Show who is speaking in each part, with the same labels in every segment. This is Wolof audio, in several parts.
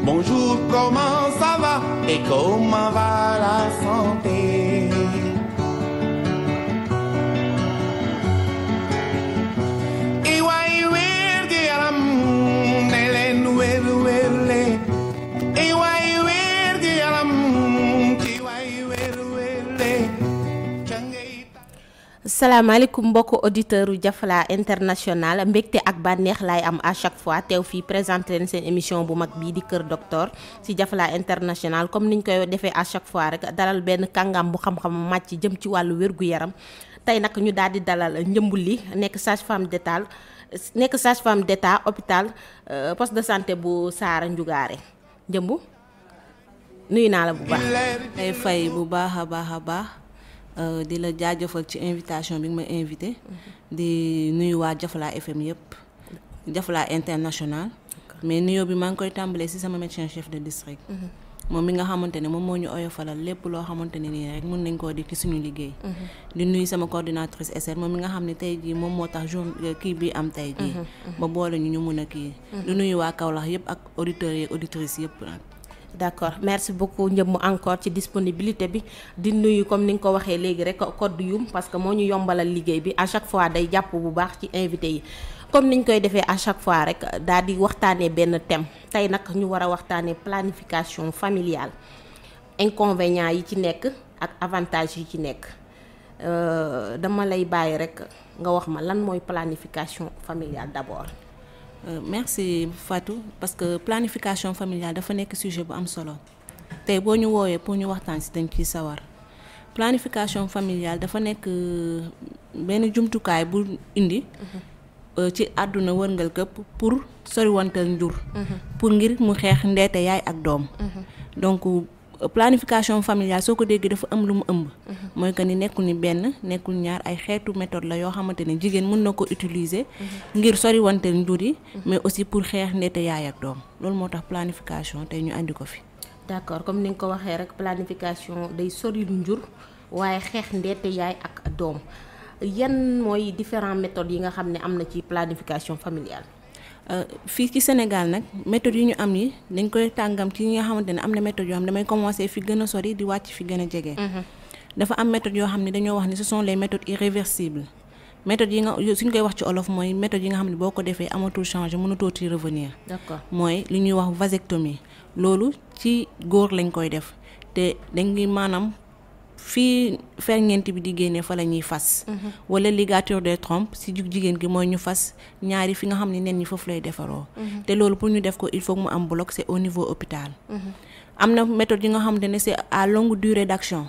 Speaker 1: Bonjour, comment ça va et comment va la santé?
Speaker 2: salaamaaleykum mbokku auditeur u Jafala International mbégte ak bànneex laay am à chaque fois teew fii présenté leen seen émission bu mag bii di Kër Docteur ci Jafala International comme niñ koy defee à chaque fois rek dalal benn kàngam bu xam-xam màcc jëm ci wàllu wér-gu-yaram tey nag ñu daal di dalal Ndiémbou Ly nekk sage-femme d'état hôpital poste de santé bu Saara Ndiougaré Ndiémbou nuyu naa la bu baax.
Speaker 3: ay fay bu baax a baax di la jaajëfal ci invitation bi nga ma invité di nuyu waa Jafala FM yëpp Jafala International mais nuyoo bi maa ngi koy tàmbalee ci sama médecin chef de district moom mi nga xamante ne moom moo ñu oyofalal lépp loo xamante ne nii rek mën nañ koo di ci suñu liggéey di nuyu sama coordinatrice SR moom mi nga xam ne tey jii moom moo tax jour kii bi am tey jii ba boole ñu mën a kii di nuyu waa Kaolack yëpp ak auditeurs yi auditrices yëpp nag.
Speaker 2: d'accord merci beaucoup Ndiémbou encore ci disponibilité bi di nuyu comme ni nga ko waxee léegi rek code yum parce que moo ñu yombalal liggéey bi à chaque fois day jàpp bu baax ci invité yi comme niñ koy defee à chaque fois rek daal di waxtaanee benn thème tey nag ñu war a waxtaanee planification familiale inconvénients yi ci nekk ak avantages yi ci nekk dama lay bàyyi rek nga wax ma lan mooy planification familiale d'abord.
Speaker 3: Merci Fatou parce que planification familiale dafa nekk sujet bu am solo tey boo ñu woowee pour ñu waxtaan ci dañ ciy sawar planification familiale dafa nekk benn jumtukaay bu indi ci àdduna wërngal këpp pour soriwantal njur pour ngir mu xeex ndeete yaay ak doom donc planification familiale soo ko déggee dafa am lu mu ëmb mooy que ni nekkul ni benn nekkul ñaar ay xeetu méthode la yoo xamante ne jigéen mën na ko utiliser ngir sori wanteel njur yi mais aussi pour xeex ndeete yaay ak doom loolu moo tax planification tey ñu andi ko fi.
Speaker 2: d'accord comme ni nga ko waxee rek planification day sori njur waaye xeex ndeete yaay ak doom yan mooy différentes méthodes yi nga xam ne am na ci planification familiale.
Speaker 3: fii ci Sénégal nag méthodes yi ñu am yi dañ koy tàngam ci ñi nga xamante ne am na méthodes yoo xam ne damay commencer fi gën a sori di wàcc fi gën a jege. dafa am méthodes yoo xam ne dañoo wax ni ce sont les méthodes irréversibles méthodes yi nga suñ koy wax ci olof mooy méthodes yi nga xam ne boo ko defee amatul changer mënatoo ci revenir.
Speaker 2: d'accord
Speaker 3: mooy li ñuy wax vasectomie loolu ci góor lañ koy def te dañ ngi maanaam fii ferñeent bi di génnee fa la ñuy fas wala ligature des trompes si jigéen gi mooy ñu fas ñaari fi nga xam ne nen ñi foofu lay defaroo te loolu pour ñu def ko il faut mu am bloc c'est au niveau hôpital am na méthode yi nga xam ne c'est à longue durée d'action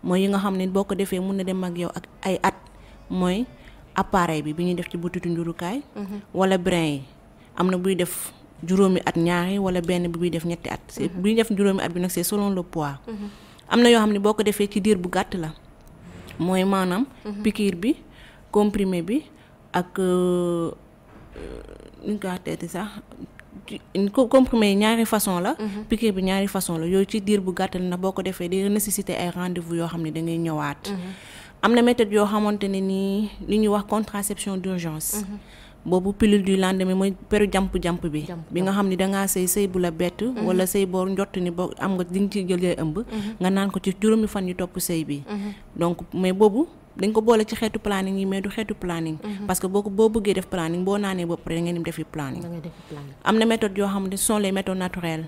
Speaker 3: mooy yi nga xam ne boo ko defee mun na dem ak yow ak ay at mooy appareil bi ñuy def ci butitu njurukaay wala brin yi am na buy def juróomi at ñaari wala benn bi buy def ñetti at c'est buy def juróomi at bi nag c'est selon le poids am na yoo xam ne boo ko defee ci diir bu gàtt la mooy maanaam piqûre bi comprimé bi ak ñu ko teeti sax comprimé yi ñaari façon la piqûre bi ñaari façon la yooyu ci diir bu gàtt la na boo ko defee day nécessiter ay rendez-vous yoo xam ne da ngay ñëwaat am na méthode yoo xamante ne nii li ñuy wax contraception d'urgence boobu pilule du lendemain mooy peru jàmp bi nga xam ni dangaa sëy bu la bett wala sëy boo njott ni boo am nga di nga ci jëlee ëmb nga naan ko ci juróomi fan yu topp sëy bi donc mais boobu dañ ko boole ci xeetu planning yi mais du xeetu planning parce que boo bëggee def planning boo naanee ba pare da ngeen dem defi planning am na méthode yoo xam ne ce sont les méthodes naturelles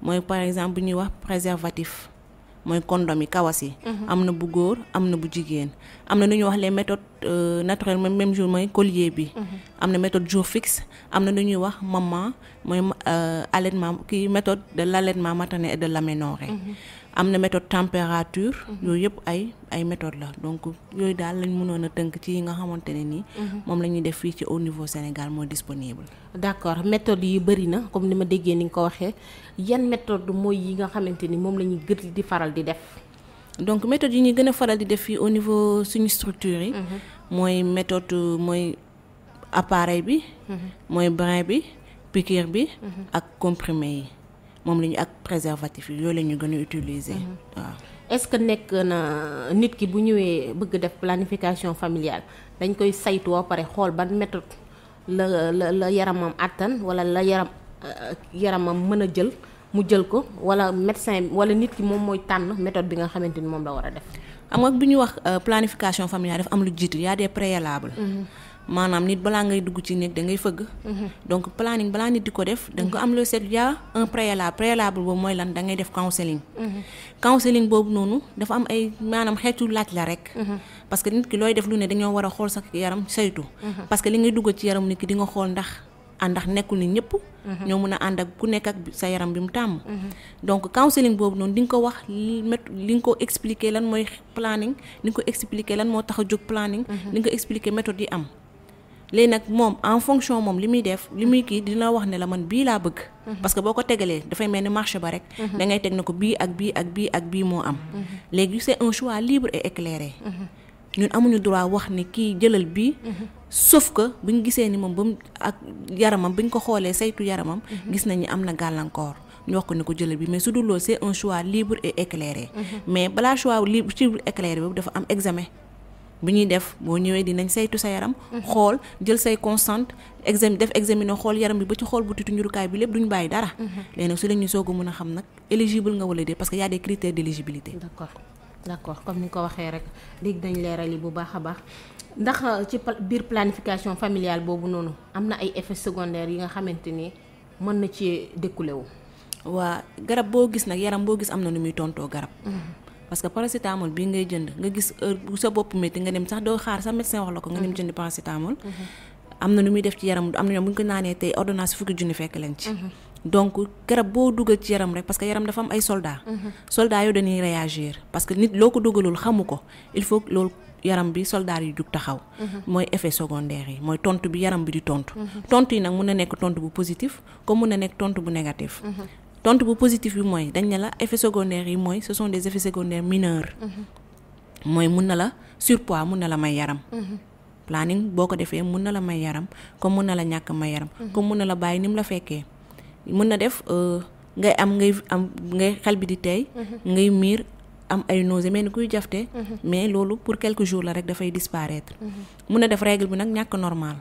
Speaker 3: mooy par exemple bu ñuy wax préservatif mooy condom yi kawas yi am na bu góor am na bu jigéen am na lu ñuy wax les méthodes naturelles même jour mooy collier bi am na méthode jour fixe am na lu ñuy wax maman mooy allaitement kii méthode de l'allaitement maternel et de l'aménorrhée am na méthode température yooyu yëpp ay méthode la donc yooyu daal lañ mënoon a tënk ci yi nga xamante ne nii moom la ñuy def fii ci au niveau Sénégal moo disponible.
Speaker 2: d'accord méthode yi bëri na comme ni ma déggee ni nga ko waxee yan méthode mooy yi nga xamante ni moom la ñuy gën di faral di def.
Speaker 3: donc méthode yi ñuy gën a faral di def fii au niveau suñu structure yi mooy méthode mooy appareil bi mooy brin bi piqûre bi ak comprimé yi moom la ñu ak préservatif yi yooyu la ñu gën a utiliser waaw.
Speaker 2: est-ce que nekk na nit ki bu ñëwee bëgg def planification familiale dañ koy saytu ba pare xool ban méthode la yaramam àttan wala la yaramam mën a jël mu jël ko wala médecin wala nit ki moom mooy tànn méthode bi nga xamante ni moom la war a def.
Speaker 3: xam nga bu ñuy wax planification familiale dafa am lu jiitu y a des préalables. maanaam nit balaa ngay dugg ci néeg da ngay fëgg. donc planning balaa nit di ko def da nga ko am loo seet y a un préalable boobu mooy lan da ngay def counseling. counseling boobu noonu dafa am ay maanaam xeetu laaj la rek. parce que nit ki looy def lu ne dañoo war a xool sa yaram saytu. parce que li ngay dugg ci yaram nit ki di nga xool ndax nekkul ni ñëpp. ñoo mën a ànd ak ku nekk ak sa yaram bi mu tàmm. donc counseling boobu noonu di nga ko wax li nga ko expliquer lan mooy planning di nga ko expliquer lan moo tax a jóg planning. di nga ko expliquer méthode yi am. léegi nag moom en fonction moom li muy def li muy kii dina wax ne la man bii laa bëgg. parce que boo ko tegalee dafay mel ni marché ba rek. da ngay teg na ko bii ak bii ak bii ak bii moo am. léegi c'est un choix libre et éclairé. ñun amuñu droit wax ni kii jëlal bii. sauf que buñ gisee ni moom ba mu ak yaramam buñ ko xoolee saytu yaramam. gis nañ ni am na gàllankoor ñu wax ko ni ko jëlal bi mais su dul loolu c'est un choix libre et éclairé. mais balaa choix libre éclairé boobu dafa am examen. bu ñuy def boo ñëwee dinañ saytu sa yaram. xool jël say constante def examiner xool yaram bi ba ci xool butitu njurukaay bi lépp duñ bàyyi dara. léegi nag su la ñuy soog a mën a xam nag éligible nga wala déet parce que y a des critères d'éligibilité.
Speaker 2: d'accord comme ni nga ko waxee rek léegi dañ leeral yi bu baax a baax ndax ci biir planification familiale boobu noonu am na ay effets secondaires yi nga xamante ni mën na ci découlé wu.
Speaker 3: waa garab boo gis nag yaram boo gis am na nu muy tontoo garab. parce que paracétamol bii ngay jënd nga gis heure bu sa bopp métti nga dem sax doo xaar sa médecin wax la ko nga dem jënd paracétamol. am na nu muy def ci yaram am na ñoom bu ñu ko naanee tey ordonnance fukki junni fekk leen ci. donc garab boo dugal ci yaram rek parce que yaram dafa am ay soldats. soldats yooyu dañuy réagir parce que nit loo ko dugalul xamu ko il faut loolu yaram bi soldats yi jug taxaw. mooy effet secondaire yi mooy tontu bi yaram bi di tontu. tontu yi nag mun na nekk tontu bu positif comme mun na nekk tontu bu négatif. tontu bu positif bi mooy dañ ne la effet secondaire yi mooy ce sont des effets secondaires mineurs. mooy mun na la surpoids mun na la may yaram. planning boo ko defee mun na la may yaram comme mun na la ñàkk may yaram. comme mun na la bàyyi ni mu la fekkee. mun na def ngay xel bi di tey. ngay miir am ay nausées mel ni kuy jafte. mais loolu pour quelques jours la rek dafay disparaître. mun na def règle bi nag ñàkk normal.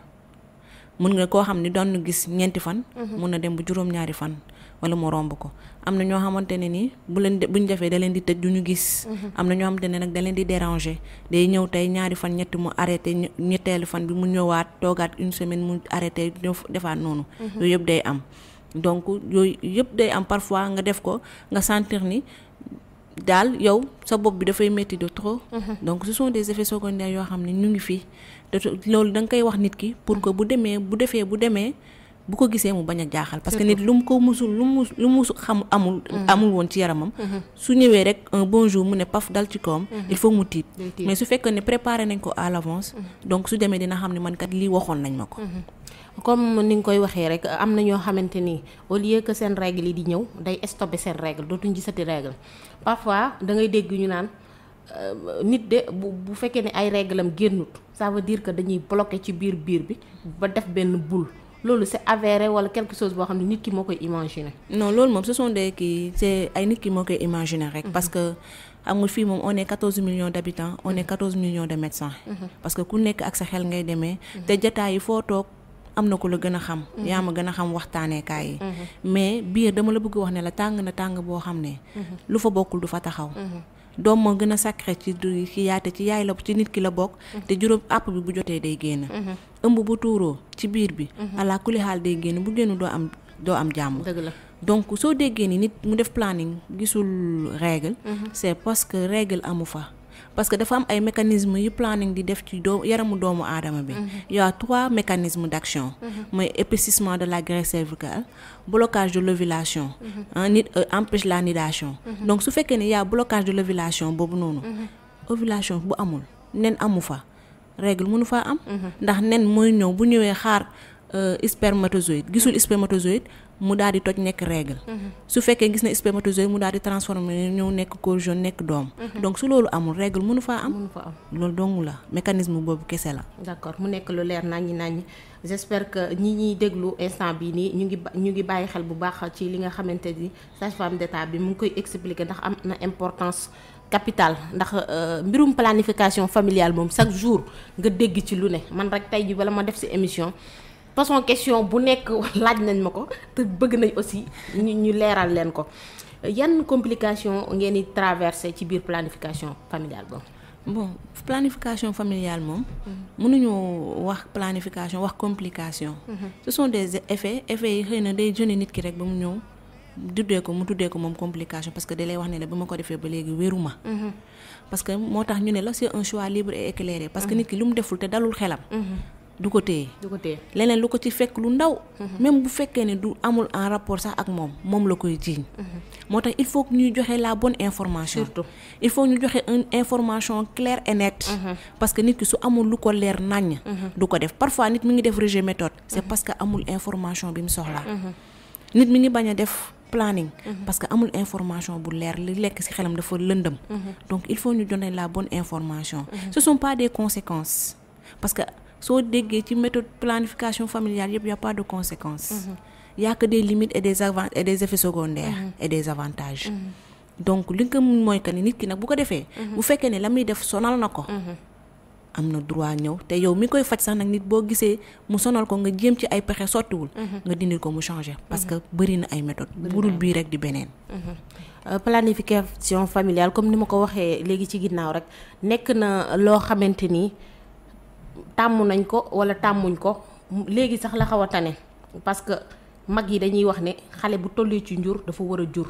Speaker 3: mun nga koo xam ni doon gis ñeenti fan. mun na dem bu juróom-ñaari fan. wala mu romb ko am na ñoo xamante ne ni buñ defee da leen di tëj du ñu gis. am na ñoo xamante ne nag da leen di déranger day ñëw tey ñaari fan ñetti mu arrêté ñetteelu fan bi mu ñëwaat toogaat une semaine mu arrêté defaat noonu. yooyu yëpp day am donc yooyu yëpp day am parfois nga def ko nga sentir ni daal yow sa bopp bi dafay métti de trop. donc ce sont des effets secondaires yoo xam ne ñu ngi fi loolu da nga koy wax nit ki pour que bu demee bu ko gisee mu bañ a jaaxal parce que nit lu mu ko musul lu mu xam amul woon ci yaramam. su ñëwee rek un bon jour mu ne paf dal ci kawam. il faut mu tiit mais su fekkee ne préparé nañ ko à l'avance. donc su demee dina xam ne man kat lii waxoon nañ ma ko.
Speaker 2: comme ni nga koy waxee rek am na ñoo xamante ni au lieu que seen règle yi di ñëw day stopper seen règle dootuñ gisati règle parfois da ngay dégg ñu naan nit de bu fekkee ne ay règle am génnut ça veut dire que dañuy bloquer ci biir bi ba def benn boule. loolu c'est avéré wala quelque chose boo xam ne nit ki moo koy imaginer.
Speaker 3: non loolu moom ce sont des kii c'est ay nit ki moo koy imaginer rek. parce que amul fii moom on est 14 millions d'habitants on est 14 millions de médecins. parce que ku nekk ak sa xel ngay demee. te jotaay yi foo toog am na ko la gën a xam. yaa ma gën a xam waxtaaneekaay yi. mais biir dama la bëgg wax ne la tàng na tàng boo xam ne. lu fa bokkul du fa taxaw. doom moo gën a sacré ci yaate ci yaay la ci nit ki la bokk. te juróom àpp bi bu jotee day génn. ëmb bu tuuroo ci biir bi. ala kuli xaal day génn bu génn doo am jàmm.
Speaker 2: dëgg la
Speaker 3: donc soo déggee ni nit mu def planning gisul règle. c'est parce que règle amu fa. parce que dafa am ay mécanismes yu planning di def ci yaramu doomu aadama bi. il y a 3 mécanismes d'action. mooy épaississement de la graisse cervicale blocage de l'ovulation. nit empêche la nidation. donc su fekkee ne y a blocage de l'ovulation boobu noonu. ovulation bu amul nen amu fa règle mënu faa am. ndax nen mooy ñëw bu ñëwee xaar spermatozoïde gisul spermatozoïde mu daal di toj nekk règle. su fekkee gis na spermatozoïde mu daal di transformer ñëw nekk corps jaune nekk doom. donc su loolu amul règle mënu faa am. loolu dong la mécanisme boobu kese la.
Speaker 2: d'accord mu nekk lu leer naññi j'espère que ñi ñuy déglu instant bii nii ñu ngi bàyyi xel bu baax ci li nga xamante ni sage-femme d'état bi mu ngi koy expliquer ndax am na importance capitale ndax mbirum planification familiale moom chaque jour nga dégg ci lu ne man rek tey ji bala ma def ci émission façon question bu nekk laaj nañ ma ko te bëgg nañ aussi ñu leeral leen ko yan complication ngeen di traversé ci biir planification familiale boobu.
Speaker 3: bon planification familiale moom mënuñu wax planification wax complication ce sont des effets yi xëy na day jëne nit ki rek ba mu ñëw mu tuddee ko moom complication parce que da lay wax ne la ba ma ko defee ba léegi wéruma parce que moo tax ñu ne la c'est un choix libre et éclairé parce que nit ki lu mu deful te dalul xelam du ko téye leneen lu ko ci fekk lu ndaw même bu fekkee ne du amul en rapport sax ak moom la koy jiiñ moo tax il faut que ñuy joxe la bonne information surtout il faut ñu joxe une information claire et nette parce que nit ki su amul lu ko leer naññ du ko def parfois nit mi ngi def rejet méthode c'est parce que amul information bi mu soxla nit mi ngi bañ a def planning parce que amul information bu leer li lekk ci xelam dafa lëndëm donc il faut ñu donner la bonne information ce sont pas des conséquences parce que soo déggee ci méthode planification familiale yëpp y a pas de conséquences y a que des limites et des effets secondaires et des avantages donc li nga mun mooy que ni nit ki nag bu ko defee bu fekkee ne la muy def sonal na ko am na droit ñëw te yow mi koy faj sax nag nit boo gisee mu sonal ko nga jéem ci ay pexe sottiwul nga dindil ko mu changer parce que bëri na ay méthode budul bii rek di beneen
Speaker 2: planification familiale comme ni ma ko waxee léegi ci ginnaaw rek nekk na loo xamante ni tàmm nañ ko wala tàmmuñ ko léegi sax la xaw a tane parce que mag yi dañuy wax ne xale bu tollee ci njur dafa war a jur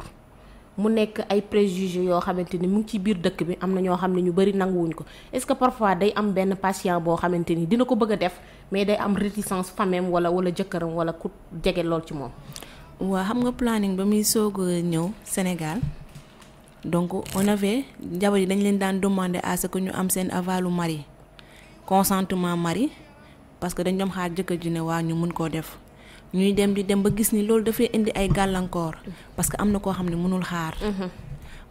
Speaker 2: mu nekk ay préjugés yoo xamante ni mu ngi ci biir dëkk bi am na ñoo xam ne ñu bari nanguwuñ ko est-ce que parfois day am benn patient boo xamante ni dina ko bëgg a def mais day am réticence famem wala jëkkëram wala ku jege lool ci moom.
Speaker 3: waa xam nga planning ba muy soog a ñëw Sénégal donc on avait jabar yi dañ leen daan demander à ce que ñu am seen avalu mari consentement mari parce que dañ doon xaar jëkkër ji ne waa ñu mun koo def ñuy dem di dem ba gis ni loolu dafay indi ay gàllankoor parce que am na koo xam ne mënul xaar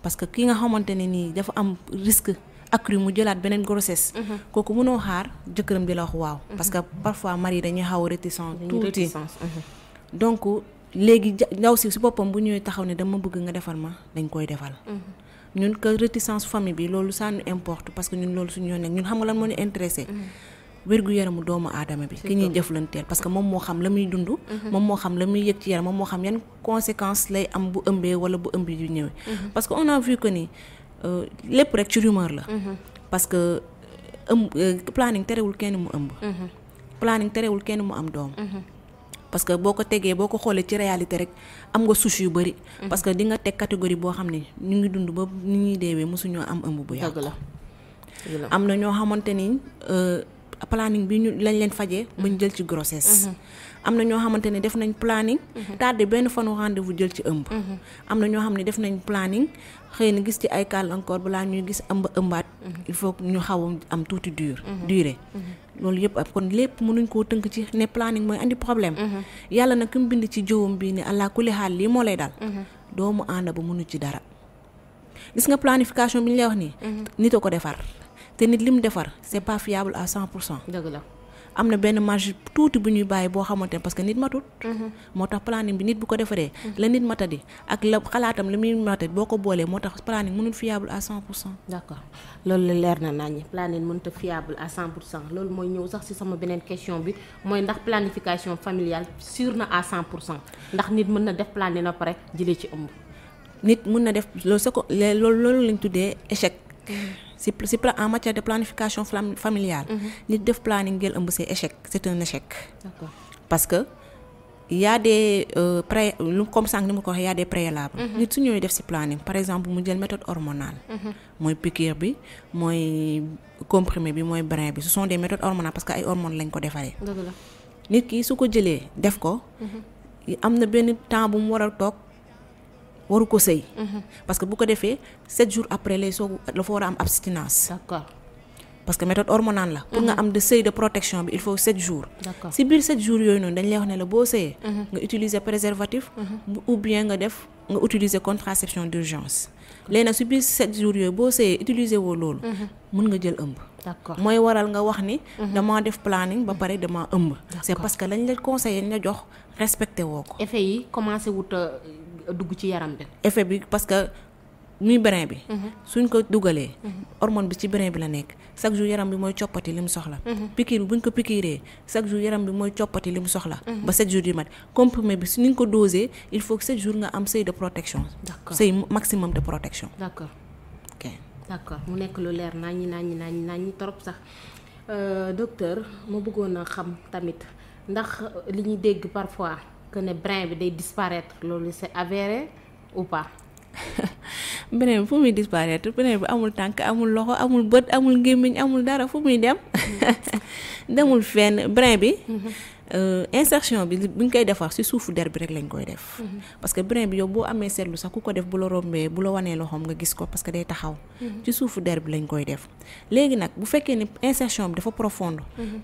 Speaker 3: parce que ki nga xamante ne nii dafa am risque accru mu jëlaat beneen grossesse kooku mënoo xaar jëkkëram di la wax waaw parce que parfois mari dañuy xaw a réticent tuuti donc léegi ndaw si boppam bu ñëwee taxaw ne dama bëgg nga defal ma dañ koy defal ñun que réticence famille bi loolu ça nous importe parce que ñun loolu suñu yoon nekk ñun xam nga lan moo ñu intéressé wér-gu-yaramu doomu aadama bi ki ñuy jëflanteel parce que moom moo xam la muy dund moom moo xam la muy yëg ci yaram moom moo xam yan conséquences lay am bu ëmbee wala bu ëmb yu ñëwee parce que on a vu que ni lépp rek ci rumeur la parce que planning terewul kenn mu ëmb planning terewul kenn mu am doom parce que boo ko tegee boo ko xoolee ci réalité rek am nga souche yu bari parce que di nga teg catégorie boo xam ne ñu ngi dund ba ni ñuy deewee mosuñoo am ëmb bu yàgg am na ñoo xamante ni planning bi ñu lañ leen fajee bañ jël ci grossesse am na ñoo xamante ne def nañ planning tardé benn fanu rendez-vous jël ci ëmb am na ñoo xam ne def nañ planning xëy na gis ci ay gàllankoor balaa ñuy gis ëmbaat il faut ñu xaw am tuuti durée loolu yëpp ab kon lépp mënuñ koo tënk ci ne planning mooy andi problème yàlla nag ki mu bind ci jëwam bii ne allah kulli xaal lii moo lay dal doomu ànd ba mënu ci dara gis nga planification bi ñu lay wax nii nit a ko defar te nit li mu defar c'est pas fiable à 100%.
Speaker 2: dëgg la
Speaker 3: am na benn marge tuuti bu ñuy bàyyi boo xamante ne parce que nit matut moo tax planning bi nit bu ko defaree la nit matadi ak la xalaatam la muy matadi boo ko boolee moo tax planning mënul fiable à 100%.
Speaker 2: d'accord loolu la leer na naññi planning mënut a fiable à 100% loolu mooy ñëw sax ci sama beneen question bi mooy ndax planification familiale sûr na à 100% ndax nit mën na def planning na pare jëlee ci ëmb.
Speaker 3: nit mën na def loolu sa ko loolu lañ tuddee échec. si en matière de planification familiale nit def planning ngeen ëmb c'est échec c'est un échec.
Speaker 2: D'accord.
Speaker 3: parce que y a des comme sànq ni ma ko waxee y a des préalables nit su ñëwee def ci planning par exemple mu jël méthode hormonale mooy piqûre bi mooy comprimé bi mooy brin bi ce sont des méthodes hormonales parce que ay hormones lañ ko defaree.
Speaker 2: dëgg la
Speaker 3: nit ki su ko jëlee def ko am na benn temps bu mu war a toog waru ko sëy parce que bu ko defee 7 jours après lay soog dafa war a am abstinence.
Speaker 2: d'accord
Speaker 3: parce que méthode hormonale la pour nga am de seuil de protection bi il faut 7 jours.
Speaker 2: d'accord
Speaker 3: si biir 7 jours yooyu noonu dañ lay wax ne la boo sëyee nga utiliser préservatif ou bien nga utiliser contraception d'urgence léegi nag si biir 7 jours yooyu boo sëyee utiliser woo loolu mën nga jël ëmb.
Speaker 2: d'accord
Speaker 3: mooy waral nga wax ni damaa def planning ba pare damaa ëmb. c'est parce que lañ la conseillé ñu la jox respecté woo ko.
Speaker 2: effet yi commencé wut a dugg ci yaram bi.
Speaker 3: effet bi parce que muy brin bi suñ ko dugalee hormone bi ci brin bi la nekk chaque jour yaram bi mooy coppati li mu soxla piqûre bi buñ ko piqûree chaque jour yaram bi mooy coppati li mu soxla ba 7 jours du mat comprimé bi su ni nga ko dosé il faut que 7 jours nga am seuil de protection seuil maximum de protection.
Speaker 2: D'accord.
Speaker 3: ok
Speaker 2: d'accord mu nekk lu leer naññi trop sax docteur ma bëggoon a xam tamit ndax li ñuy dégg parfois que ne brin bi day disparaître loolu c'est avéré ou pas.
Speaker 3: brin bi fu muy disparaître brin bi amul tànk amul loxo amul bët amul gémmiñ amul dara fu muy dem demul fenn brin bi insertion bi buñ koy defar ci suufu der bi rek lañ koy def parce que brin bi yow boo amee seetlu sax ku ko def bu la rombee bu la wanee loxoom nga gis ko parce que day taxaw ci suufu der bi lañ koy def léegi nag bu fekkee ni insertion bi dafa profonde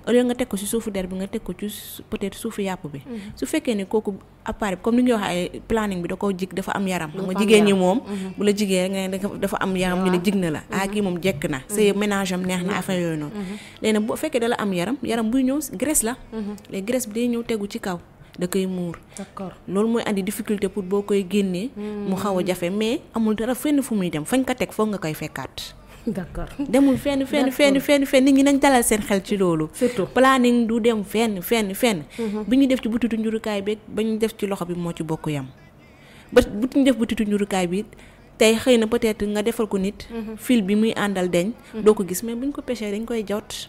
Speaker 3: au lieu nga teg ko ci suufu der bi nga teg ko ci peut-être suufu yàpp bi su fekkee ni kooku appareil bi comme ni ñuy wax ay planning bi da koo jig dafa am yaram xam nga jigéen ñi moom bu la jigee rek nga ne dafa am yaram ñu ne jig na la kii moom jekk na sa ménage am neex na affaire yooyu noonu léegi nag bu fekkee da la am yaram buy ñëw graisse la léegi graisse bi day ñëw tegu ci kaw da koy muur.
Speaker 2: d'accord
Speaker 3: loolu mooy andi difficulté pour boo koy génnee mu xaw a jafe mais amul dara fenn fu muy dem fañ ko teg foog nga koy fekkaat.
Speaker 2: d'accord
Speaker 3: demul fenn nit ñi nañ dalal seen xel ci loolu.
Speaker 2: surtout
Speaker 3: planning du dem fenn. bi ñu def ci butitu njurukaay bi ba ñu def ci loxo bi moo ci bokk yam ba bu ñu def butitu njurukaay bi tey xëy na peut-être nga defal ko nit. fil bi muy àndal deñ doo ko gis mais bu ñu ko pêché dañ koy jot.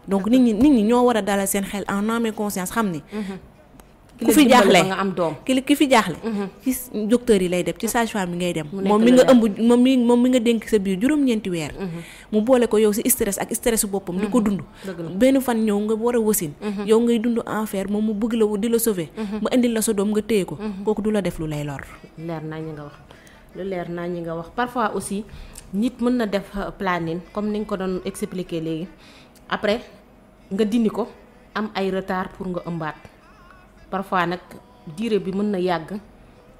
Speaker 3: donc nit ñi ñoo war a dalal seen xel en âme et conscience xam ni. ku fi jaaxle
Speaker 2: nga am doom
Speaker 3: ki fi jaaxle. ci docteur yi lay dem ci sage-femme bi ngay dem. moom mi nga ëmb moom mi nga dénk sa biir juróom-ñeenti weer. mu boole ko yow si stress ak stressu boppam. di ko dund. benn fan ñëw nga war a wasin. yow ngay dund enfer moom mu bëgg la di la sauver. mu indil la sa doom nga téye ko. kooku du la def lu lay lor.
Speaker 2: leer naa ñi nga wax lu leer naa ñi nga wax parfois aussi nit mën na def planning comme ni nga ko doon expliquer léegi après nga dindi ko am ay retard pour nga ëmbaat. parfois nag durée bi mën na yàgg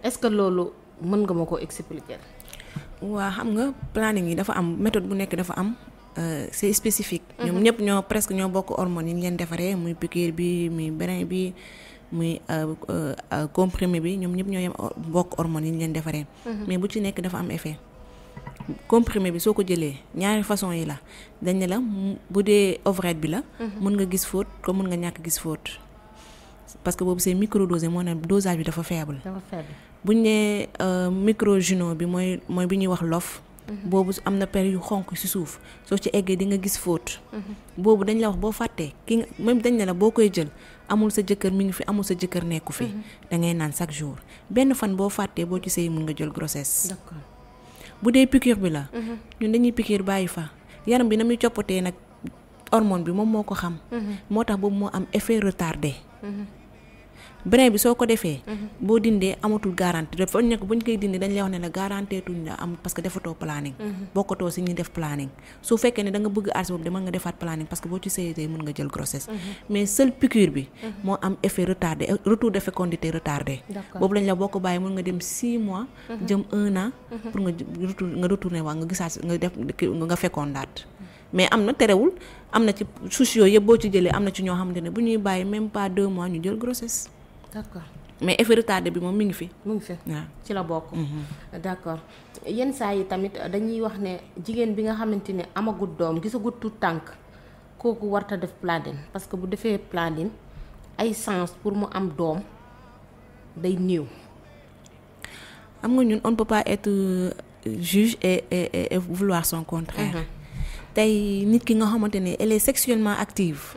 Speaker 2: est-ce que loolu mën nga ma ko expliquer.
Speaker 3: waa xam nga planning yi dafa am méthode bu nekk dafa am c'est spécifique. ñoom ñëpp ñoo presque ñoo bokk hormones yi ñu leen defaree muy piqûre bi muy brin bi muy comprimé bi ñoom ñëpp ñoo yem bokk hormones yi ñu leen defaree. mais bu ci nekk dafa am effet. comprimé bi soo ko jëlee ñaari façon yi la dañ ne la bu dee ovrette bi la. mën nga gis fóot comme mën nga ñàkk gis fóot. parce que boobu c'est microdosé moo ne dosage bi dafa faible. buñ ne microgynon bi mooy bi ñuy wax lof. boobu am na per yu xonq ci suuf soo ci eggee di nga gis fóot. boobu dañ la wax boo fàttee ki nga même dañ ne la boo koy jël amul sa jëkkër mi ngi fi amul sa jëkkër nekku fi. da ngay naan chaque jour benn fan boo fàttee boo ci sëy mën nga jël grossesse.
Speaker 2: d'accord
Speaker 3: bu dee piqûre bi la. ñun dañuy piqûre bàyyi fa yaram bi na muy coppatee nag hormone bi moom moo ko xam. moo tax boobu moo am effet retardé. brin bi soo ko defee. boo dindee amatul garantie dafa nekk bu ñu koy dindi dañ lay wax ne la garantie tuñ la am parce que defatoo planning. bokkatoo si ñuy def planning su fekkee ne da nga bëgg ars boobu demal nga defaat planning parce que boo ci sëyee mën nga jël grossesse. mais seul piqûre bi. moo am effet retardé retour de fécondité retardé. boobu lañ la boo ko bàyyi mën nga dem 6 mois. jëm 1 an. pour nga retourner waa nga gisaat nga def nga fécondaat. mais am na terewul am na ci soucis yooyu yëpp boo ci jëlee am na ci ñoo xamante ne bu ñuy bàyyi même pas 2 mois ñu jël grossesse.
Speaker 2: d'accord
Speaker 3: mais effet retardé bi moom mi ngi fi.
Speaker 2: mu ngi fi
Speaker 3: waaw
Speaker 2: ci la bokk. d'accord yenn saa yi tamit dañuy wax ne jigéen bi nga xamante ne amagut doom gisagut tout tànk kooku warta def planning parce que bu defee planning ay chance pour mu am doom day néew.
Speaker 3: am nga ñun on ne peut pas être juge et vouloir son contraire. tey nit ki nga xamante ne elle est sexuellement active.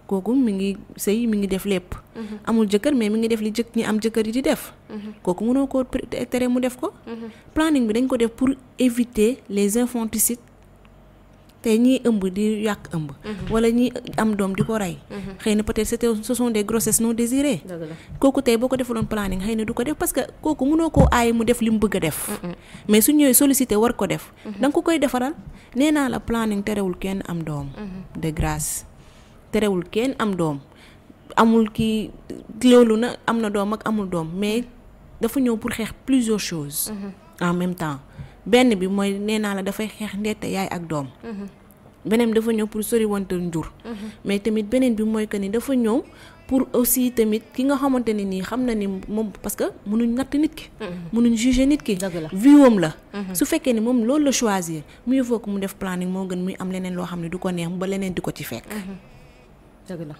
Speaker 3: kooku mi ngi sëy mi ngi def lépp. amul jëkkër mais mi ngi def li ñi am jëkkër yi di def. kooku mënoo koo tere mu def ko. planning bi dañ ko def pour éviter les infanticides tey ñiy ëmb di yàq ëmb. wala ñi am doom di ko rey. xëy na peut-être ce sont des grossesses non désirées. kooku tey boo ko defaloon planning xëy na du ko def parce que kooku mënoo koo aaye mu def li mu bëgg a def. mais su ñëwee sollicité war ko def. da nga ko koy defaral nee naa la planning terewul kenn am doom. de grâce. terewul kenn am doom amul kii loolu na am na doom ak amul doom mais dafa ñëw pour xeex plusieurs choses en même temps benn bi mooy nee naa la dafay xeex ndette yaay ak doom beneen bi dafa ñëw pour sori wante njur mais tamit beneen bi mooy que ni dafa ñëw pour aussi tamit ki nga xamante ne nii xam na ni moom parce que mënuñ natt nit ki mënuñ juger nit ki viwam la su fekkee ni moom loolu la choisir mieux vaut que mu def planning moo gën muy am leneen loo xam ne du ko neex ba leneen di ko ci fekk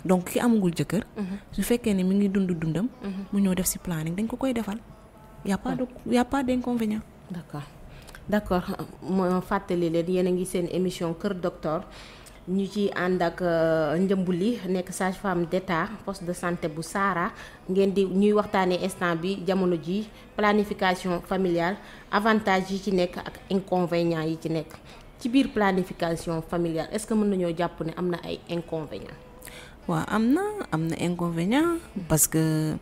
Speaker 3: donc ki amagul jëkkër su fekkee ni mi ngi dundam mu ñëw def ci planning dañ ko koy defal y a pas d'inconvénient.
Speaker 2: d'accord moo fàttali leen yéen a ngi seen émission Kër Docteur ñu ci ànd ak Njëmbuli nekk sage-femme d'État poste de santé bu Saara ngeen di ñuy waxtaanee instant bi jamono ji planification familiale avantage yi ci nekk ak inconvénients yi ci nekk ci biir planification familiale est-ce que mën nañoo jàpp ne am na ay inconvénients.
Speaker 3: waaw am na inconvénient parce que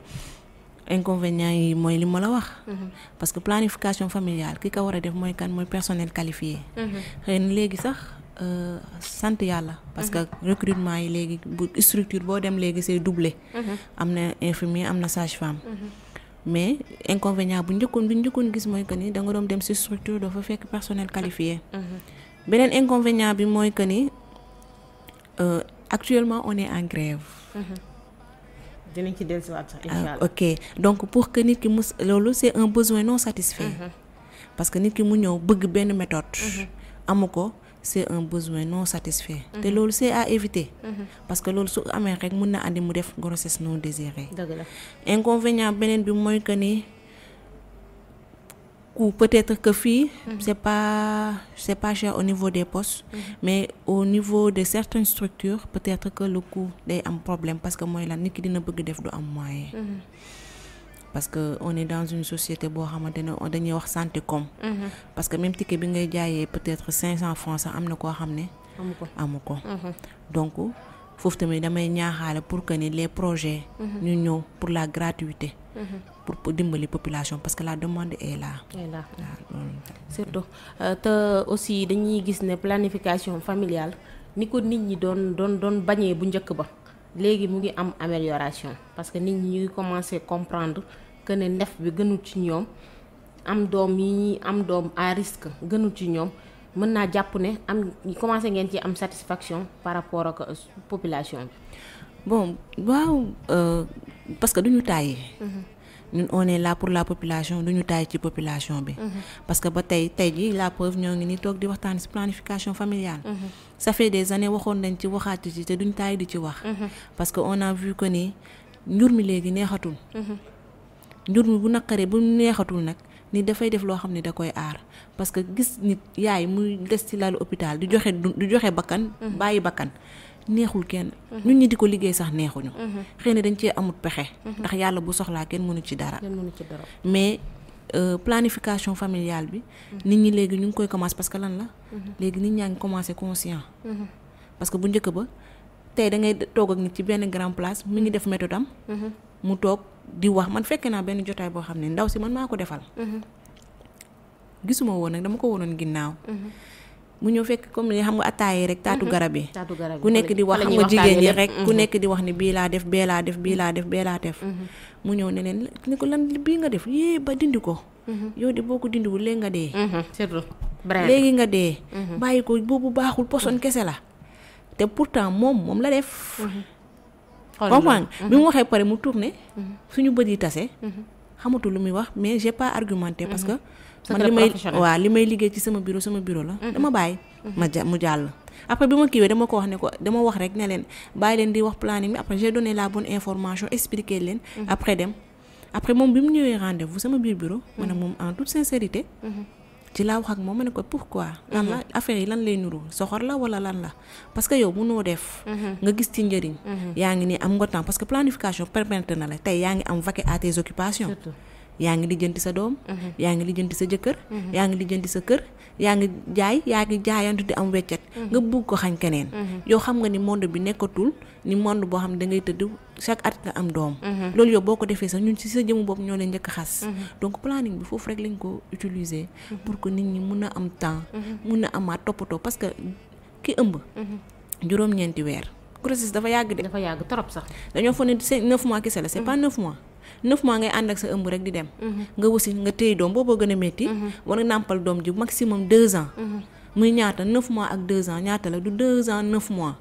Speaker 3: inconvénients yi mooy li ma la wax parce que planification familiale ki ko war a def mooy kan mooy personnel qualifié xëy na léegi sax sant yàlla parce que recrutement yi léegi bu structure boo dem léegi c'est doublé am na infirmier am na sage-femme mais inconvénient bi njëkkoon gis mooy que ni da nga doon dem ci structure doo fa fekk personnel qualifié beneen inconvénient bi mooy que ni actuellement on est en grève
Speaker 2: dinañ ci dellusiwaat sax incha allah.
Speaker 3: ok donc pour que nit ki loolu c'est un besoin non satisfait parce que nit ki mu ñëw bëgg benn méthode amu ko c'est un besoin non satisfait te loolu c'est à éviter parce que loolu su amee rek mën na andi mu def grossesse non désirée.
Speaker 2: dëgg la
Speaker 3: inconvénient beneen bi mooy que ni coût peut-être que fii c'est pas cher au niveau des postes mais au niveau de certaines structures peut-être que le coût day am problème parce que mooy lan nit ki dina bëgg def du am moyen parce que on est dans une société boo xamante ne dañuy wax santé com parce que même ticket bi ngay jaayee peut-être 500 francs sax am na koo xam ne amu ko donc foofu tamit damay ñaaxaale pour que ni les projets ñu ñëw pour la gratuité pour dimbali population parce que la demande est là.
Speaker 2: surtout te aussi dañuy gis ne planification familiale ni ko nit ñi doon bañee bu njëkk ba léegi mu ngi am amélioration parce que nit ñi ñu ngi commencer comprendre que ne ndef bi gënul ci ñoom am doom yi ñi am doom à risque gënul ci ñoom mën naa jàpp ne am commencer ngeen ci am satisfaction par rapport ak population bi.
Speaker 3: bon waaw parce que duñu tàyyi ñun on est là pour la population duñu tàyyi ci population bi parce que ba tey ji la preuve ñoo ngi ni toog di waxtaan ci planification familiale ça fait des années waxoon nañ ci waxaat ci te duñ tàyyi di ci wax parce que on a vu que ni njur mi léegi neexatul njur mi bu naqaree bu neexatul nag ni dafay def loo xam ne da koy aar parce que gis nit yaay muy des ci lalu hôpital di joxe bakkan bàyyi bakkan neexul kenn ñun ñi di ko liggéey sax neexuñu xëy na dañ cee amut pexe ndax yàlla bu soxlaa kenn mënu ci dara mais planification familiale bi nit ñi léegi ñu ngi koy commencer parce que lan la léegi nit ñaa ngi commencer conscient parce que bu njëkk ba tey da ngay toog ak nit ci benn grand place mi ngi def méthode am mu toog di wax man fekkee naa benn jotaay boo xam ne ndaw si man maa ko defal gisuma woon nag dama ko wonoon ginnaaw mu ñëw fekk comme ni xam nga attaayee rek taatu garab yi ku nekk di wax xam nga jigéen ñi rek ku nekk di wax ni bii laa def bee laa def bii laa def bee laa def mu ñëw ne leen ni ko lan bii nga def yée ba dindi ko yow di boo ko dindiwul léegi nga dee léegi nga dee bàyyi ko boobu baaxul poson kese la te pourtant moom la def comprendre bi mu waxee pare mu tourné suñu bët yi tase xamatul lu muy wax mais j'ai pas argumenté parce que man li may liggéey ci sama bureau la dama bàyyi mu jàll après bi ma kiiwee dama ko wax ne ko dama wax rek ne leen bàyyi leen di wax planning bi après j'ai donné la bonne information expliqué leen après moom bi mu ñëwee rendez-vous sama biir bureau ma ne moom en toute sincérité ci laa wax ak moom ma ne ko pourquoi lan la affaire yi lan lay nuru soxor la wala lan la parce que yow mënoo def nga gis ci njëriñ yaa ngi ni am nga temps parce que planification permettre na la tey yaa ngi am vaquer à tes occupations yaa ngi lijjanti sa doom yaa ngi lijjanti sa jëkkër yaa ngi lijjanti sa kër yaa ngi jaayantu di am weccet nga bugg ko xañ keneen yow xam nga ni monde bi nekkatul ni monde boo xam ne da ngay tëdd chaque at nga am doom loolu yow boo ko defee sax ñun ci sa jëmu bopp ñoo leen njëkk xas donc planning bi foofu rek lañ ko utiliser pour que nit ñi mun a am temps mun a amaat toppatoo parce que ki ëmb juróom-ñeenti weer grossesse dafa yàgg
Speaker 2: trop sax
Speaker 3: dañoo foog ne 9 mois kese la c'est pas 9 mois 9 mois ngay ànd ak sa ëmb rek di dem nga wasi nga téye doom booboo gën a métti war nga nàmpal doom ji maximum 2 ans muy ñaata 9 mois ak 2 ans ñaata la du 2 ans 9 mois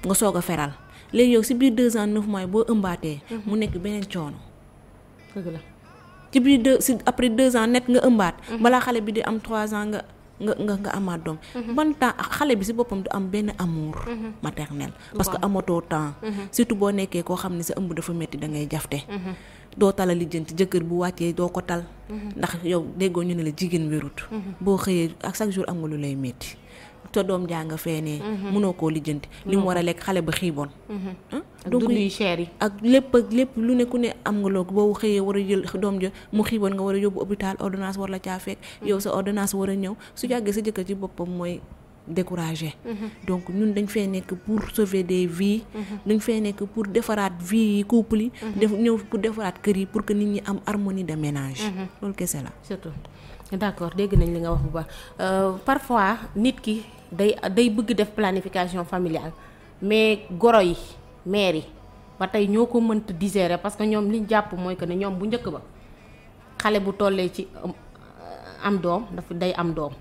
Speaker 3: nga soog a feral léegi yow si biir 2 ans 9 mois yi boo ëmbaatee mu nekk beneen coono
Speaker 2: dëgg la
Speaker 3: ci biir après 2 ans net nga ëmbaat balaa xale bi di am 3 ans nga amaat doom ban temps xale bi si boppam du am benn amour maternel parce que amatoo temps surtout boo nekkee koo xam ne sa ëmb dafa metti da ngay jafte doo tala lijjanti jëkkër bu wàccee doo ko tal ndax yow déggoo ñu ne la jigéen wérut boo xëyee ak chaque jour am nga lu lay metti te doom jaa nga feenee mënoo koo lijjanti li mu war a lekk xale ba xiiboon
Speaker 2: donc yu cher yi
Speaker 3: ak lépp lu ne ku ne am nga loo boo xëyee war a jël doom ja mu xiiboon nga war a yóbbu hôpital ordonnance war la caa fekk yow sa ordonnance war a ñëw su jàggee sa jëkkër ci boppam mooy découragé donc ñun dañ fee nekk pour sauver des vies dañ fee nekk pour defaraat vie yi couple yi ñëw pour defaraat kër yi pour que nit ñi am harmonie de ménage loolu kese la
Speaker 2: surtout d'accord dégg nañ li nga wax bu baax parfois nit ki day bëgg def planification familiale mais goro yi mère yi ba tey ñoo ko mënta digérer parce que ñoom liñ jàpp mooy que ne ñoom bu njëkk ba xale bu tollee ci am doom dafa day am doom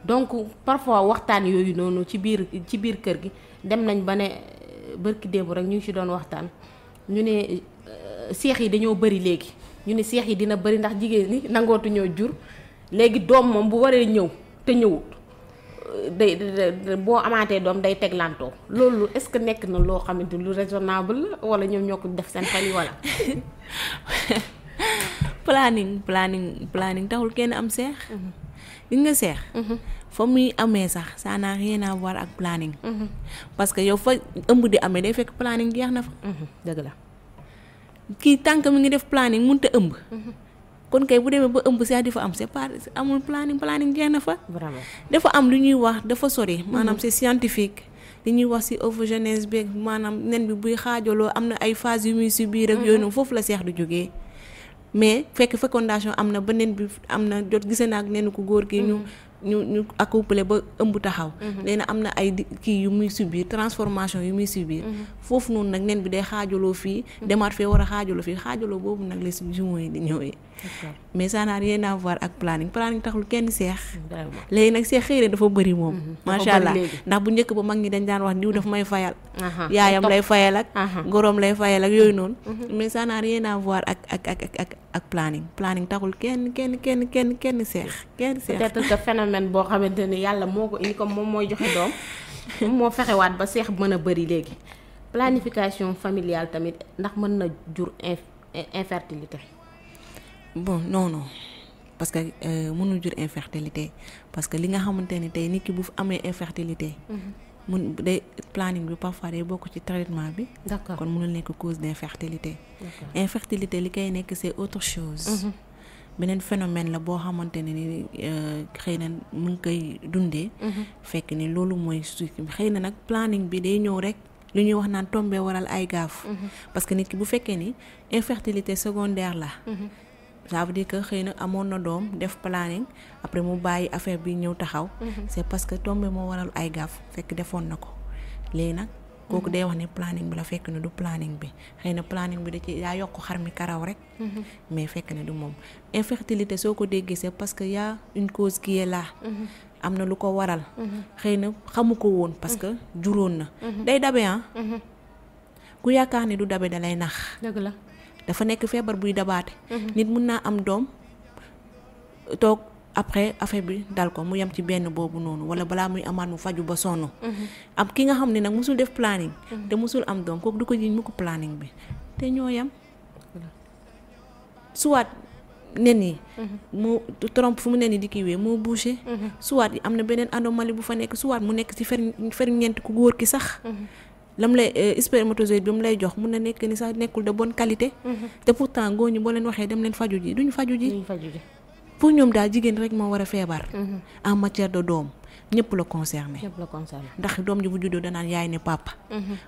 Speaker 2: donc parfois waxtaan yooyu noonu ci biir kër gi dem nañ ba ne bërki démb rek ñu ngi ci doon waxtaan ñu ne seex yi dañoo bëri léegi ñu ne seex yi dina bëri ndax jigéen ñi nangootu ñoo jur léegi doom moom bu waree ñëw te ñëwut day boo amaatee doom day teglantoo loolu est-ce que nekk na loo xamante lu raisonnable la wala ñoom ñoo ko def seen xel yi wala
Speaker 3: planning taxul kenn am seex li nga seex fa muy amee sax ça n'a rien à voir ak planning parce que yow fa ëmb di amee day fekk planning jeex na fa
Speaker 2: dëgg la
Speaker 3: kii tànk mi ngi def planning mënut a ëmb kon kay bu demee ba ëmb seex di fa am c'est pas amul planning jeex na fa
Speaker 2: vraiment
Speaker 3: dafa am lu ñuy wax dafa sori maanaam c'est scientifique li ñuy wax ci ovogenèse beeg maanaam nen bi buy xaajaloo am na ay phase yu muy subir ak yooyu noonu foofu la seex du jógee mais fekk fécondation am na ba nen bi am na jot gisee naa ak nenu ko góor gi ñu accouplé ba ëmb taxaw léegi nag am na ay kii yu muy subir transformation yu muy subir foofu noonu nag nen bi day xaajaloo fii demaat fee war a xaajaloo fii xaajaloo boobu nag la si jumeaux yi di ñëwee mais ça n'a rien à voir ak planning taxul kenn seex léegi nag seex xëy na dafa bëri moom macha allah ndax bu njëkk ba mag ñi dañ daan wax diw daf may fayal yaayam lay fayal ak goroom lay fayal ak yooyu noonu mais ça n'a rien à voir ak planning taxul kenn seex
Speaker 2: peut-être que phénomène boo xamante ni yàlla moo ko indi comme moom mooy joxe doom moom moo fexewaat ba seex mën a bëri léegi planification familiale tamit ndax mën na jur infertilité
Speaker 3: bon non parce que mënul jur infertilité parce que li nga xamante ni tey nit ki bu amee infertilité mun day planning bi parfois day bokk ci traitement bi
Speaker 2: d'accord
Speaker 3: kon mënul nekk cause d'infertilité infertilité li koy nekk c'est autre chose beneen phénomène la boo xamante ne ni xëy na mu ngi koy dundee fekk ni loolu mooy su xëy na nag planning bi day ñëw rek lu ñuy wax naan tombé waral ay gaaf parce que nit ki bu fekkee ni infertilité secondaire la ça veut dire que xëy na amoon na doom def planning après mu bàyyi affaire bi ñëw taxaw c'est parce que tombé moo waral ay gaaf fekk defoon na ko léegi nag kooku day wax ne planning bi la fekk ne du planning bi xëy na planning bi da ci yaa yokk xar mi karaw rek mais fekk ne du moom infertilité soo ko déggee c'est parce que y a une cause qui est là am na lu ko waral xëy na xamu ko woon parce que juróon na day dabe ku yaakaar ne du dabe da lay nax
Speaker 2: dëgg la
Speaker 3: dafa nekk feebar buy dabaate nit mun naa am doom toog après affaire bi dal ko mu yem ci benn boobu noonu wala balaa muy amaat mu faju ba sonn am ki nga xam ne nag musul def planning te musul am doom kooku du ko jiñ mu ko planning bi te ñoo yem soit nen yi moo trompe fu mu nen yi di kiiwee moo bouché soit am na beneen anomalie bu fa nekk soit mu nekk ci ferñeent ku góor ki sax lam lay spermatozoïde bi mu lay jox mun na nekk ni sax nekkul de bonne qualité te pourtant góor ñi boo leen waxee dem leen faju ji duñu faju ji pour ñoom daal jigéen rek moo war a feebar en matière de doom ñëpp la concerné ndax doom ji bu juddoo danaan yaay ne papa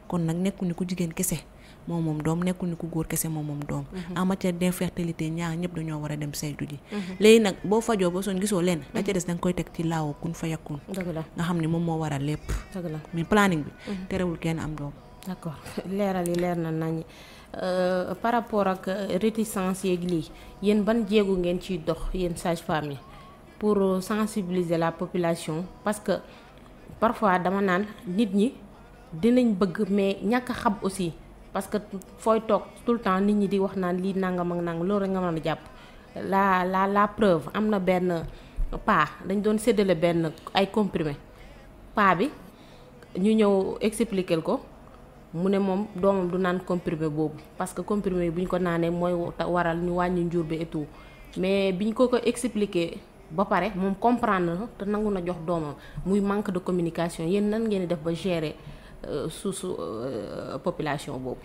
Speaker 3: kon nag nekkul ni ku jigéen kese moom doom nekkul ni ku góor kese moom doom en matière d'infertilité ñaar ñëpp dañoo war a dem saytu ji léegi nag boo fajoo ba soon gisoo leen la ca des danga koy teg ci laaw kun fa yakun nga xam ne moom moo waral lépp mais planning bi terewul kenn am doom
Speaker 2: d'accord leeral yi leer na nañ par rapport ak réticence yeeg lii yéen ban jéego ngeen ciy dox yéen sage-femme yi pour sensibiliser la population parce que parfois dama naan nit ñi dinañ bëgg mais ñàkk a xam aussi parce que fooy toog tout le temps nit ñi di wax naan lii nangam ak nangam loolu rek nga mën a jàpp la preuve am na benn paa dañ doon séddale benn ay comprimé paa bi ñu ñëw expliquer ko mu ne moom doomam du naan comprimé boobu parce que comprimé bu ñu ko naanee mooy waral ñu wàññi njur bi et tout mais biñ ko expliquer ba pare moom comprendre na te nangu na jox doomam muy manque de communication yéen nan ngeen di def ba gérer su population boobu.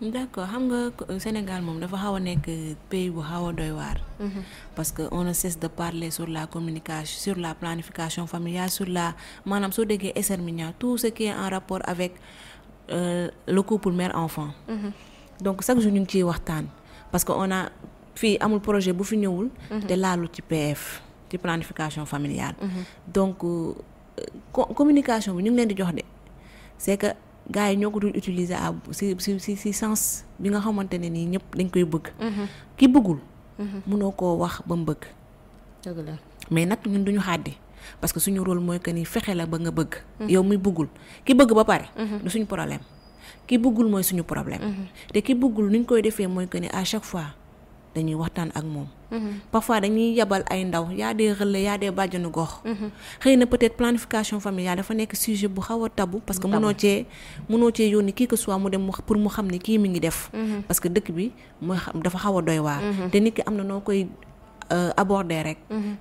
Speaker 3: d'accord xam nga Sénégal moom dafa xaw a nekk pays bu xaw a doy waar. parce que on ne cesse de parler sur la communication sur la planification familiale sur la maanaam soo déggee SRMINIA tout ce qui est en rapport avec le couple mère-enfant. donc chaque jour ñu ngi ciy waxtaan parce que on a fii amul projet bu fi ñëwul. te laalu ci PF ci planification familiale. donc communication bi ñu ngi leen di jox de c'est que. gars yi ñoo ko dul utiliser à si sens bi nga xamante ne nii ñëpp dañ koy bëgg. ki bëggul. mënoo koo wax ba mu bëgg.
Speaker 2: dëgg la
Speaker 3: mais nag ñun duñu xàddi parce que suñu rôle mooy que ni fexe la ba nga bëgg. yow muy bëggul ki bëgg ba pare. du suñu problème ki bëggul mooy suñu problème. te ki bëggul ni ñu koy defee mooy que ni à chaque fois dañuy waxtaan ak moom. parfois dañuy yabal ay ndaw yaa des relais yaa des bàjjanu gox. xëy na peut-être planification familiale dafa nekk sujet bu xaw a tabou parce que mënoo cee yónni qui que soit mu dem pour mu xam ne kii mi ngi def. parce que dëkk bi mooy xam dafa xaw a doy waar. te nit ki am na noo koy aborder rek.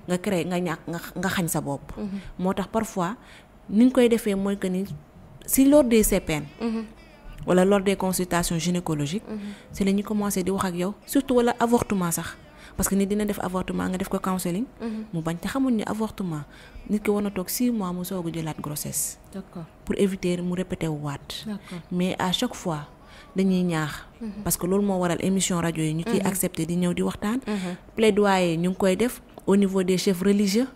Speaker 3: nga créer nga ñàkk nga xañ sa bopp. moo tax parfois ni ñu koy defee mooy que ni si lors des CPN. wala lors des consultations gynécologiques. si la ñuy commencé di wax ak yow surtout wala avortement sax. parce que nit dina def avortement nga def ko counseling. mu bañ te xamul ni avortement nit ki war na toog 6 mois mu soog a jëlaat grossesse.
Speaker 2: d'accord
Speaker 3: pour éviter mu répété wu waat. mais à chaque fois dañuy ñaax. parce que loolu moo waral émission rajo yi ñu ciy accepté di ñëw di waxtaan. plaidoyer ñu ngi koy def au niveau des chefs religieux.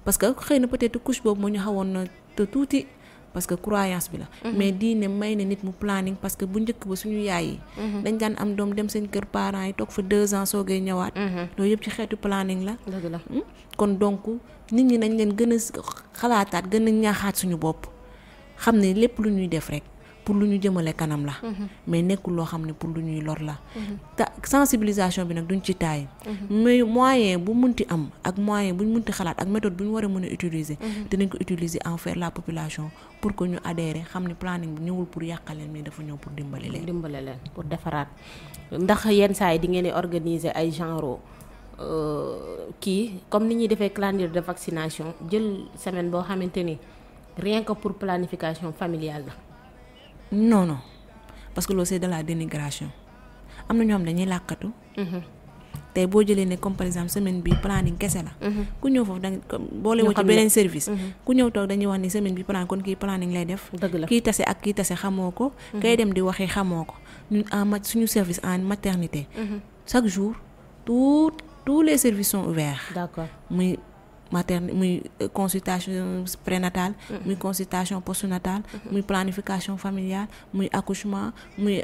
Speaker 3: parce que xëy na peut-être couche boobu moo ñu xawoon na te tuuti. parce que croyance bi la. mais diine may na nit mu planning parce que bu njëkk ba suñu yaay yi. dañ daan am doom dem seen kër parents yi toog fa 2 ans soogay ñëwaat. loolu yëpp ci xeetu planning la.
Speaker 2: dëgg la
Speaker 3: kon donc nit ñi nañ leen gën a xalaataat gën a ñaaxaat suñu bopp xam ne lépp lu ñuy def rek pour lu ñu jëmale kanam la. mais nekkul loo xam ne pour lu ñuy lor la. te sensibilisation bi nag duñ ci taay. mais moyen bu munti am ak moyen buñ munti xalaat ak méthode bu ñu war a mën a utiliser. dinañ ko utiliser envers la population pour que ñu adhérer xam ne planning bi ñëwul pour yàqal leen mais dafa ñëw pour dimbali leen.
Speaker 2: pour defaraat ndax yenn saa yi di ngeen di organiser ay genre kii comme ni ñuy defee calendrier de vaccination jël semaine boo xamante ni rien que pour planification familiale la.
Speaker 3: non parce que loolu c'est de la dénigration am na ñoo xam dañuy làkkatu. tey boo jëlee ne comme par exemple semaine bi planning kese la. ku ñëw foofu da nga boole woo ci beneen service. ku ñëw toog dañuy wax ni semaine bi plan kon kii planning lay def.
Speaker 2: dëgg la
Speaker 3: kii tase ak kii tase xamoo ko. kay dem di waxee xamoo ko ñun suñu service en maternité. chaque jour tous les services sont ouverts.
Speaker 2: d'accord
Speaker 3: muy consultation prénatale. muy consultation postnatale. muy planification familiale muy accouchement muy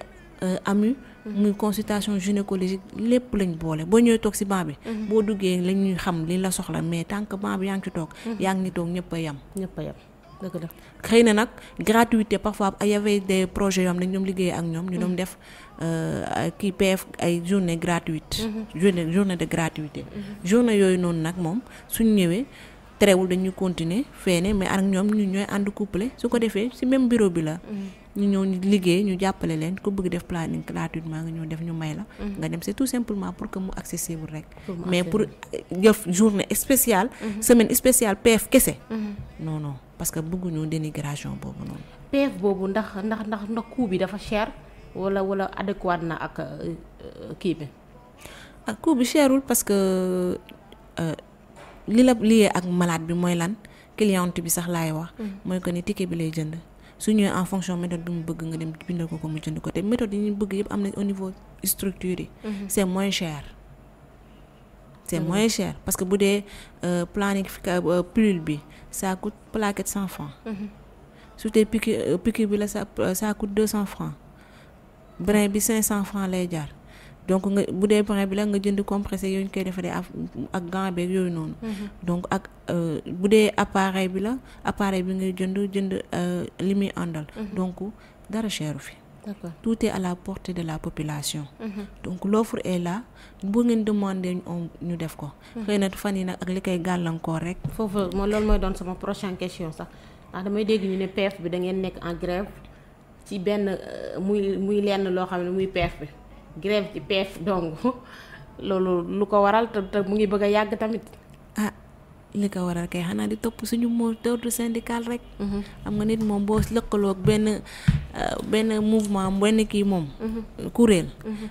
Speaker 3: AMU. muy consultation gynécologique lépp lañ boole boo ñëwee toog ci banc bi. boo duggee la ñuy xam li la soxla mais tant que banc bi yaa ngi ci toog. yaa ngi ni toog ñëpp a yem.
Speaker 2: dëgg la
Speaker 3: xëy na nag gratuité parfois y avait des projets yoo xam ne ñoom liggéey ak ñoom ñu doon def kii PF ay journée gratuite. journée de gratuité. journée yooyu noonu nag moom suñ ñëwee terewul dañuy continuer feene mais ak ñoom ñu ñooy ànd couplé su ko defee ci même bureau bi la. ñu ñëw ñu liggéey ñu jàppale leen ku bëgg def planning gratuitement nga ñëw def ñu may la. nga dem c'est tout simplement pour que mu accessible rek. mais pour def journée spéciale. semaine spéciale PF kese. non parce que bëgguñu dénigration boobu noonu.
Speaker 2: PF boobu ndax coût bi dafa cher wala adéquat na ak kii bi.
Speaker 3: ak coût bi cherul parce que li la lié ak malade bi mooy lan cliente bi sax laay wax. mooy que ni ticket bi lay jënd. su ñëwee en fonction méthode bi mu bëgg nga dem bindal ko mu jënd ko te méthode yi ñu bëgg yëpp am na au niveau structure yi. c'est moins cher. moins cher parce que bu dee planification pilule bi ça coûte plaquette 100 francs. su dee piqûre bi la ça coûte 200 francs. brin bi 500 francs lay jaar donc nga bu dee pain bi la nga jënd compressé yooyu ñu koy defaree ak gant beeg yooyu noonu. donc ak bu dee appareil bi la appareil bi ngay jënd li muy àndal. donc dara cheru fi.
Speaker 2: d'accord
Speaker 3: tout est à la portée de la population. donc l'offre est là bu ngeen demander ñu def ko. xëy na fan yi nag ak li koy gàllankoor rek.
Speaker 2: foofu loolu mooy doon sama prochaine question sax ndax damay dégg ñu ne PF bi da ngeen nekk en grève ci benn muy lenn loo xam ne muy PF bi grève ci PF donc loolu lu ko waral te mu ngi bëgg a yàgg tamit.
Speaker 3: ah li ko waral kay xanaa di topp suñu mot d'ordre syndical rek. xam nga nit moom boo lëkkaloo ak benn mouvement benn kii moom. kuréel.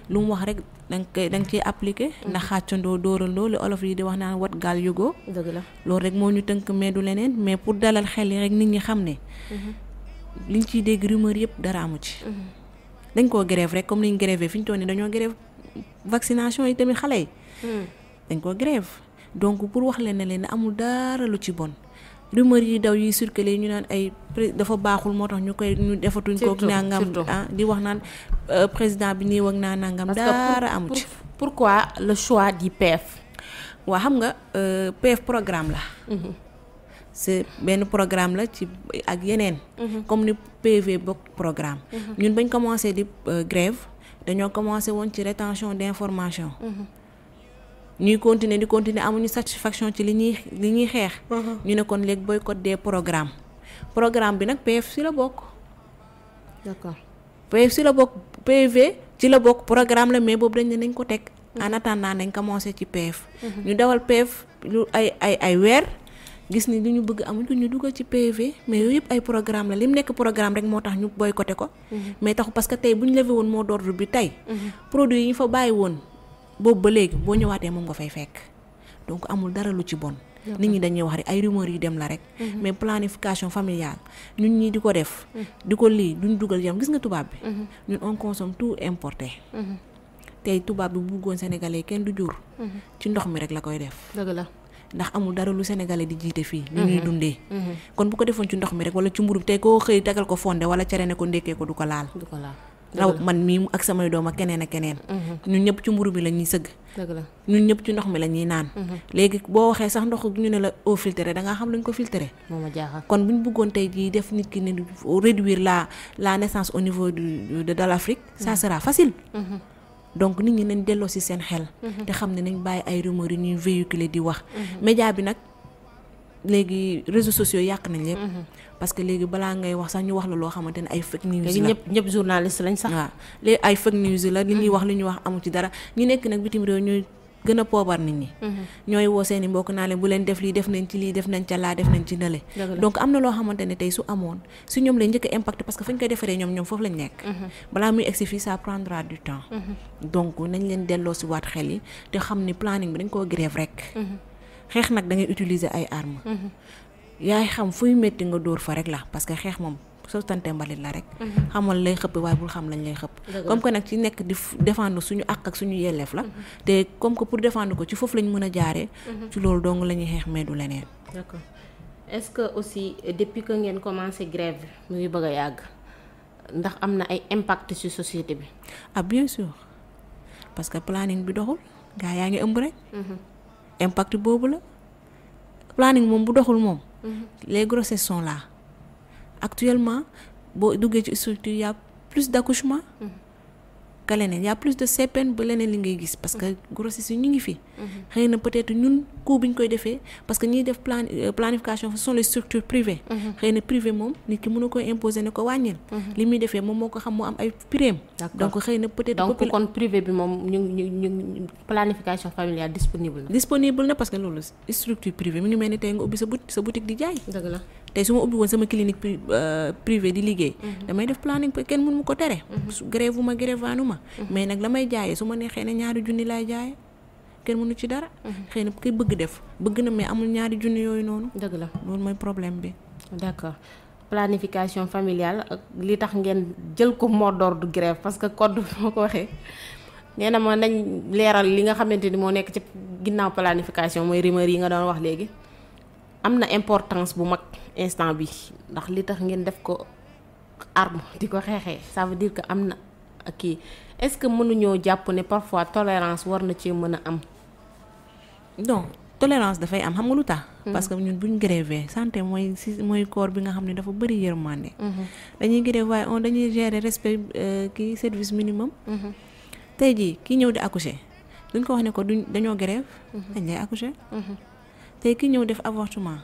Speaker 3: lu mu wax rek da nga ciy appliqué. ndax xàccandoo dóorandoo li olof yi di wax naan wat gaal yógoo.
Speaker 2: dëgg la
Speaker 3: loolu rek moo ñu tënk mais du leneen mais pour dalal xel yi rek nit ñi xam ne. liñ ciy dégg rumeur yëpp dara amu ci. dañ koo grève rek comme niñ grévé fi ñu toll nii dañoo grève vaccination yi tamit xale yi. dañ koo grève donc pour wax leen ne leen amul dara lu ci bon. rumeur yi daw yi circulé ñu naan ay dafa baaxul moo tax ñu defatuñ ko nangam di wax naan président bi nii wag naa nangam dara amu ci.
Speaker 2: pourquoi le choix du PF.
Speaker 3: waa xam nga PF programme la. c'est benn programme la ci ak yeneen. comme ni PV bokk programme. ñun bañ commencé di grève dañoo commencé woon ci rétention d'information. ñuy continuer di continuer amuñu satisfaction ci li ñuy xeex. ñu ne kon léegi boycott des programmes programme bi nag PF ci la bokk.
Speaker 2: d'accord
Speaker 3: PF ci la bokk PV ci la bokk programme la mais boobu dañ ne nañ ko teg. en attendant nañ commencé ci PF. ñu dawal PF lu ay weer. gis ni li ñu bëgg amuñ ko ñu dugal ci PV mais yooyu yëpp ay programme la li mu nekk programme rek moo tax ñu boycotté ko. mais taxu parce que tey bu ñu levé woon mot d'ordre bi tey. produit yi ñu fa bàyyi woon boobu ba léegi boo ñëwaatee moom nga fay fekk donc amul dara lu ci bon. nit ñi dañuy wax rek ay rumeurs yi dem la rek. mais planification familiale ñun ñii di ko def. di ko lii duñ dugal yam gis nga tubaab bi. ñun on consomme tout importé. tey tubaab bi bu bëggoon sénégalais kenn du jur. ci ndox mi rek la koy def.
Speaker 2: dëgg la.
Speaker 3: ndax amul dara lu sénégalais di jiite fii ni ñuy dundee kon bu ko defoon ci ndox mi rek wala ci mburu bi tey koo xëy tagal ko fonde wala cere ne ko ndékkee ko du ko laal raw man mii ak samay doom ak keneen ak keneen ñun ñëpp ci mburu bi la ñuy sëgg ñun ñëpp ci ndox mi la ñuy naan léegi boo waxee sax ndox ñu ne la eau filtrée da ngaa xam luñ ko filtré
Speaker 2: moo ma jaaxal
Speaker 3: kon buñ bëggoon tey jii def nit ki ne réduire la naissance au niveau de l'Afrique ça sera facile donc nit ñi nañ delloo ci seen xel. te xam ne nañ bàyyi ay rumeurs yi ñuy véhiculer di wax. média bi nag léegi réseaux sociaux yàq nañ lépp. parce que léegi balaa ngay wax sax ñu wax la loo xamante ne ay fake news la.
Speaker 2: léegi ñëpp journaliste lañ sax.
Speaker 3: waaw léegi ay fake news la li ñuy wax li ñuy wax amu ci dara ñu nekk nag bitim réew ñooy gën a poobar nit ñi. ñooy woo seeni mbokk naa leen bu leen def lii def nañ ci lii def nañ ca laa def nañ ci nële. donc am na loo xamante ne tey su amoon si ñoom lay njëkk a impacté parce que fañ koy defaree ñoom foofu lañ nekk. balaa muy egsi fii ça prendra du temps. donc nañ leen delloo si waat xel yi te xam ni planning bi dañ koo grève rek. xeex nag da ngay utiliser ay armes. yaay xam fuy métti nga dóor fa rek la parce que xeex moom sottante mbalit la rek. xamal lay xëpp waaye bul xam lañ lay xëpp. comme que nag ci nekk di défendre suñu àq ak suñu yelleef la. te comme que pour défendre ko ci foofu lañ mën a jaaree. ci loolu dong la ñuy xeex mais du leneen.
Speaker 2: d'accord est-ce que aussi depuis que ngeen commencé grève bi mu ngi bëgg a yàgg ndax am na ay impact ci société bi.
Speaker 3: ah bien sûr parce que planning bi doxul gaa yaa ngi ëmb rek. impact boobu la planning moom bu doxul moom. les grossesses sont là. Actuellement boo duggee ci structure y a plus d'accouchement que leneen y a plus de CPN ba leneen li ngay gis parce que grossesse yi ñu ngi fi. xëy na peut-être ñun coût bi ñu koy defee parce que ñiy def planification ce sont les structures privées. xëy na privé moom nit ki mën na koy imposer ne ko wàññil. li muy defee moom moo ko xam mu am ay prime. donc xëy na peut-être.
Speaker 2: donc kon privé bi moom ñu planification familiale disponible na.
Speaker 3: parce que loolu structure privée mi ngi mel ni tey nga ubbi sa boutique di jaay.
Speaker 2: dëgg la.
Speaker 3: tey su ma ubbi woon sama clinique privée di liggéey. damay def planning kenn mënu ma ko tere. grève ma grévaanu ma. mais nag la may jaayee su ma neexee ne 2 junni laay jaayee kenn mënu ci dara. xëy na ki bëgg def bëgg na mais amul 2 junni yooyu noonu.
Speaker 2: dëgg la
Speaker 3: loolu mooy problème bi.
Speaker 2: d'accord planification familiale ak li tax ngeen jël ko mot d'ordre grève parce que code moo ko waxee nee na ma nañ leeral li nga xamante ni moo nekk ci ginnaaw planification mooy rumeur yi nga doon wax léegi. am na importance bu mag instant bi ndax li tax ngeen def ko arme di ko xeexee ça veut dire que am na kii est-ce que mënuñoo jàpp ne parfois tolérance war na ci mën a am.
Speaker 3: donc tolérance dafay am xam nga lu tax. parce que ñun buñ grévé santé mooy corps bi nga xam ne dafa bëri yërmande. dañuy grévé waaye dañuy gérer respect kii service minimum. tey jii kii ñëw di accoucher duñ ko wax ne ko dañoo grève. dañ lay accoucher. tey kii ñëw def avortement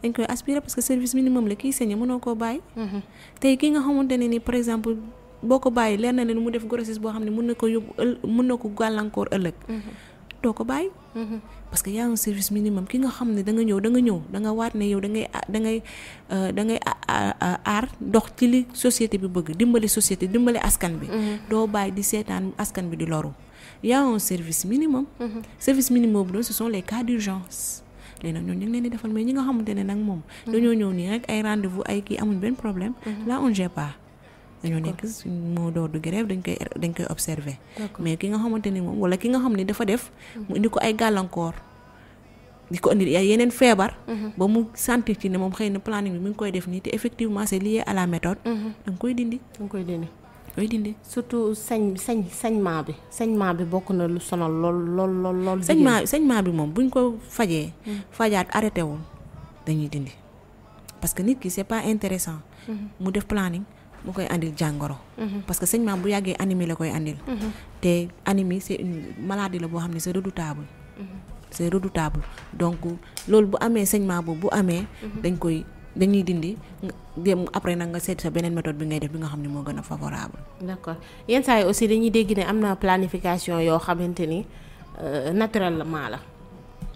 Speaker 3: dañ koy aspirer parce que service minimum la kii sañe mënoo koo bàyyi. tey kii nga xamante ne ni par exemple boo ko bàyyi leer na leen mu def grossesse boo xam ne mën na ko yóbbu mën na ko gàllankoor ëllëg. doo ko bàyyi. parce que y a un service minimum ki nga xam ne da nga ñëw da nga waat ne yow da ngay aar dox ci li société bi bëgg dimbali société dimbali askan bi. doo bàyyi di seetaan askan bi di loru. y a un service minimum. service minimum bi ce sont les cas d'urgence. léegi nag ñooñu ñu ngi leen di defal mais ñi nga xamante ne nag moom. dañoo ñëw nii rek ay rendez-vous ay kii amuñ benn problème. là on gère pas. dañoo nekk mot d'ordre de grève dañ koy observer. mais ki nga xamante ni moom wala ki nga xam ne dafa def. mu indi ko ay gàllankoor. di ko indi ay yeneen feebar. ba mu sentir ci ne moom xëy na planning bi mi ngi koy def nii te effectivement c'est lié à la méthode. da nga koy dindi.
Speaker 2: surtout saignement bi bokk na lu sonal lool.
Speaker 3: saignement bi moom buñ ko fajee. fajaat arrêté wul dañuy dindi parce que nit ki c'est pas intéressant mu def planning. mu koy andil jàngoro. parce que saignement bu yàggee anémie la koy andil. te anémie c'est une maladie la boo xam ne c'est redoutable. c'est redoutable donc loolu bu amee saignement boobu bu amee. dañuy dindi dem après nag nga seet sa beneen méthode bi ngay def bi nga xam ne moo gën a favorable.
Speaker 2: d'accord yenn saa yi aussi dañuy dégg ne am na planification yoo xamante ni naturellement la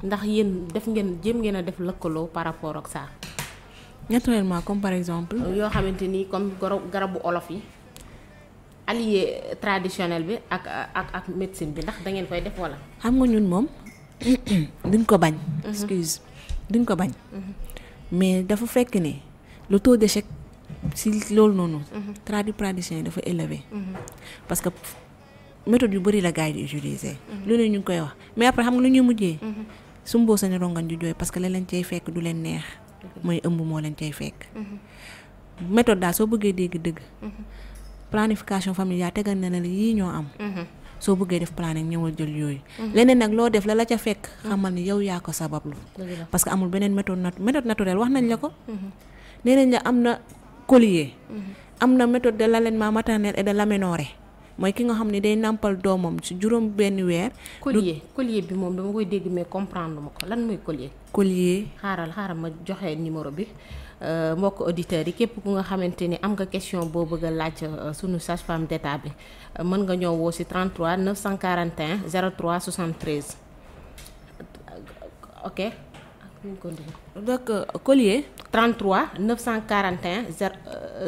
Speaker 2: ndax yéen jéem ngeen a def lëkkaloo par rapport ak ça.
Speaker 3: naturellement comme par exemple.
Speaker 2: yoo xamante ni comme garabu olof yi allié traditionnel bi ak médecine bi ndax da ngeen koy def wala.
Speaker 3: xam nga ñun moom duñ ko bañ. excuse duñ ko bañ. mais dafa fekk ne le taux d'échec si loolu noonu. tradipraticien dafa élevé. parce que méthode yu bëri la gars yi di utiliser. loolu ñu ngi koy wax mais après xam nga lu ñuy mujjee. su mboo sañu rongañ ju jooy parce que la leen cay fekk du leen neex. mooy ëmb moo leen cay fekk. méthode daal soo bëggee dégg dëgg. planification familiale tegal na la yii ñoo am. soo bëggee def planning ñëwal jël yooyu. leneen nag loo def la ca fekk. xamal ni yow yaa ko sabablu. parce que amul beneen méthode naturelle wax nañ la ko. nee nañ la am na collier. am na méthode de l'allaitement maternel et de l'aménorrhée mooy ki nga xam ne day nàmpal doomam ci juróom benn weer.
Speaker 2: collier bi moom dama koy dégg mais comprendre ma ko lan mooy collier.
Speaker 3: collier.
Speaker 2: xaaral ma joxe numéro bi mbokk auditeurs yi képp ku nga xamante ni am nga question boo bëgg a laaj sunu sage-femme d'état bi mën nga ñëw woo ci 33 941 03 73 ok.
Speaker 3: donc collier.
Speaker 2: 33 941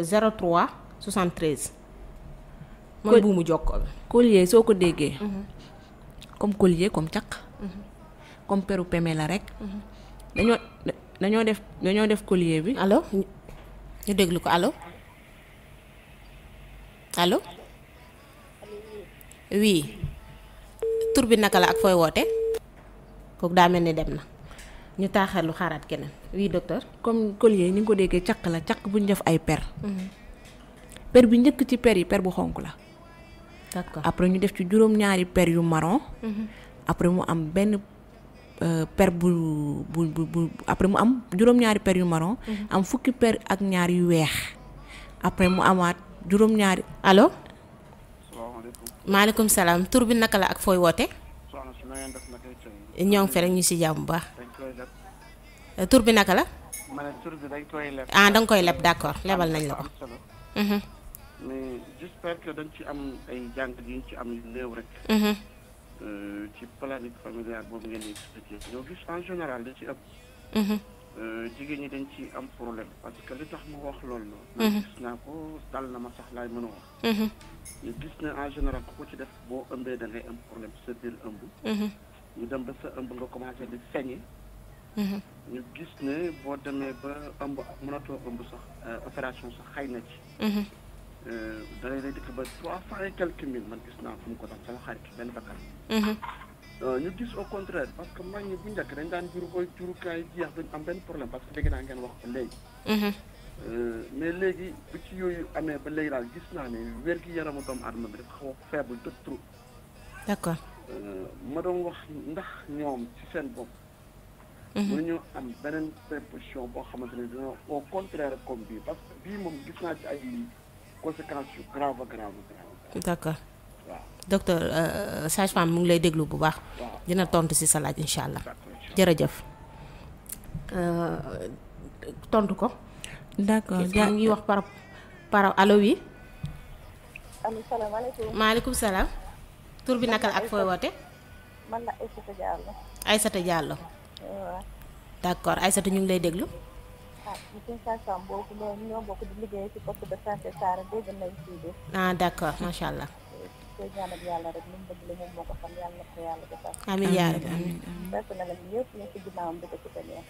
Speaker 2: 03 73. mooy buumu jokkoo bi.
Speaker 3: collier soo ko déggee. comme collier comme caq. comme peru peme la rek. dañoo def collier bi.
Speaker 2: allo ñu déglu ko allo oui tur bi naka la ak fooy woote kooku daa mel ni dem na ñu taaxarlu xaaraat keneen oui docteur.
Speaker 3: comme collier ni nga ko déggee caq la caq bu ñu def ay per. per bi njëkk ci per yi per bu xonk la.
Speaker 2: d'accord
Speaker 3: après ñu def ci juróom-ñaari per yu marron. après mu am benn per bu après mu am juróom-ñaari per yu marron. am fukki per ak ñaar yu weex. après mu amaat juróom-ñaari.
Speaker 2: allo.
Speaker 4: salaamaaleykum.
Speaker 2: maaleykum salaam tur bi naka la ak fooy woote. ñoo ngi fe rek ñu ci jàmm bu baax. tur bi naka la.
Speaker 4: ma ne tur bi dañ koy leb.
Speaker 2: ah da nga koy leb d'accord lebal nañ la ko.
Speaker 4: mais j'espère que dañ ci am ay jàng yi ñu ci am yu néew rek. ci planning familial boobu ngeen di expliqué ñoo gis en général da ci ëpp. jigéen ñi dañ ci am problème parce que li tax mu wax loolu la. gis naa ko dal na ma sax laay mën a wax. ñu gis ne en général ku ko ci def boo ëmbee da ngay am problème sa biir ëmb. ñu dem ba sa ëmb nga commencé di saigner. ñu gis ne boo demee ba ëmb mënatoo ëmb sax opération sax xëy na ci. da ngay dikk ba 300 et quelques mille man gis naa fu mu ko def sama xarit benn bakkan. ñu gis au contraire parce que mag ñi bu njëkk dañ daan juru koy jurukaay jeex duñ am benn problème parce que dégg naa ngeen wax ko léegi. mais léegi bu ci yooyu amee ba léegi daal gis naa ne wér-gi-yaramu doomu aadama bi dafa xaw a faible de trop.
Speaker 2: d'accord.
Speaker 4: ma doon wax ndax ñoom ci seen bopp. mënuñu am beneen préposition boo xamante ne dina au contraire comme bii parce que bii moom gis naa ci ay conséquences yu grave.
Speaker 2: d'accord
Speaker 4: waaw
Speaker 2: docteur sage-femme mu ngi lay déglu bu baax.
Speaker 4: waaw
Speaker 2: dina tontu ci sa laaj incha allah. jërëjëf tontu ko.
Speaker 3: d'accord
Speaker 2: yaa ngi wax par allo oui.
Speaker 5: allo salaamaaleykum.
Speaker 2: maaleykum salaam. tur bi naka la ak fooy woote.
Speaker 5: man la Aïssata Diallo.
Speaker 2: Aïssata Diallo.
Speaker 5: waaw.
Speaker 2: d'accord Aïssata ñu ngi lay déglu.
Speaker 5: ñu seen sage-femme boobu ñoo bokk di liggéey ci poste de santé Saara dégg nañ ci bi.
Speaker 2: D'accord macha allah.
Speaker 5: koy ñaanal yàlla rek lu mu bëgg li moom moo ko xam yàlla na ko yàlla defal.
Speaker 2: amiin yaa rabbi amiin.
Speaker 5: personnel am yëpp ñu ci ginnaawam di ko ci tenir.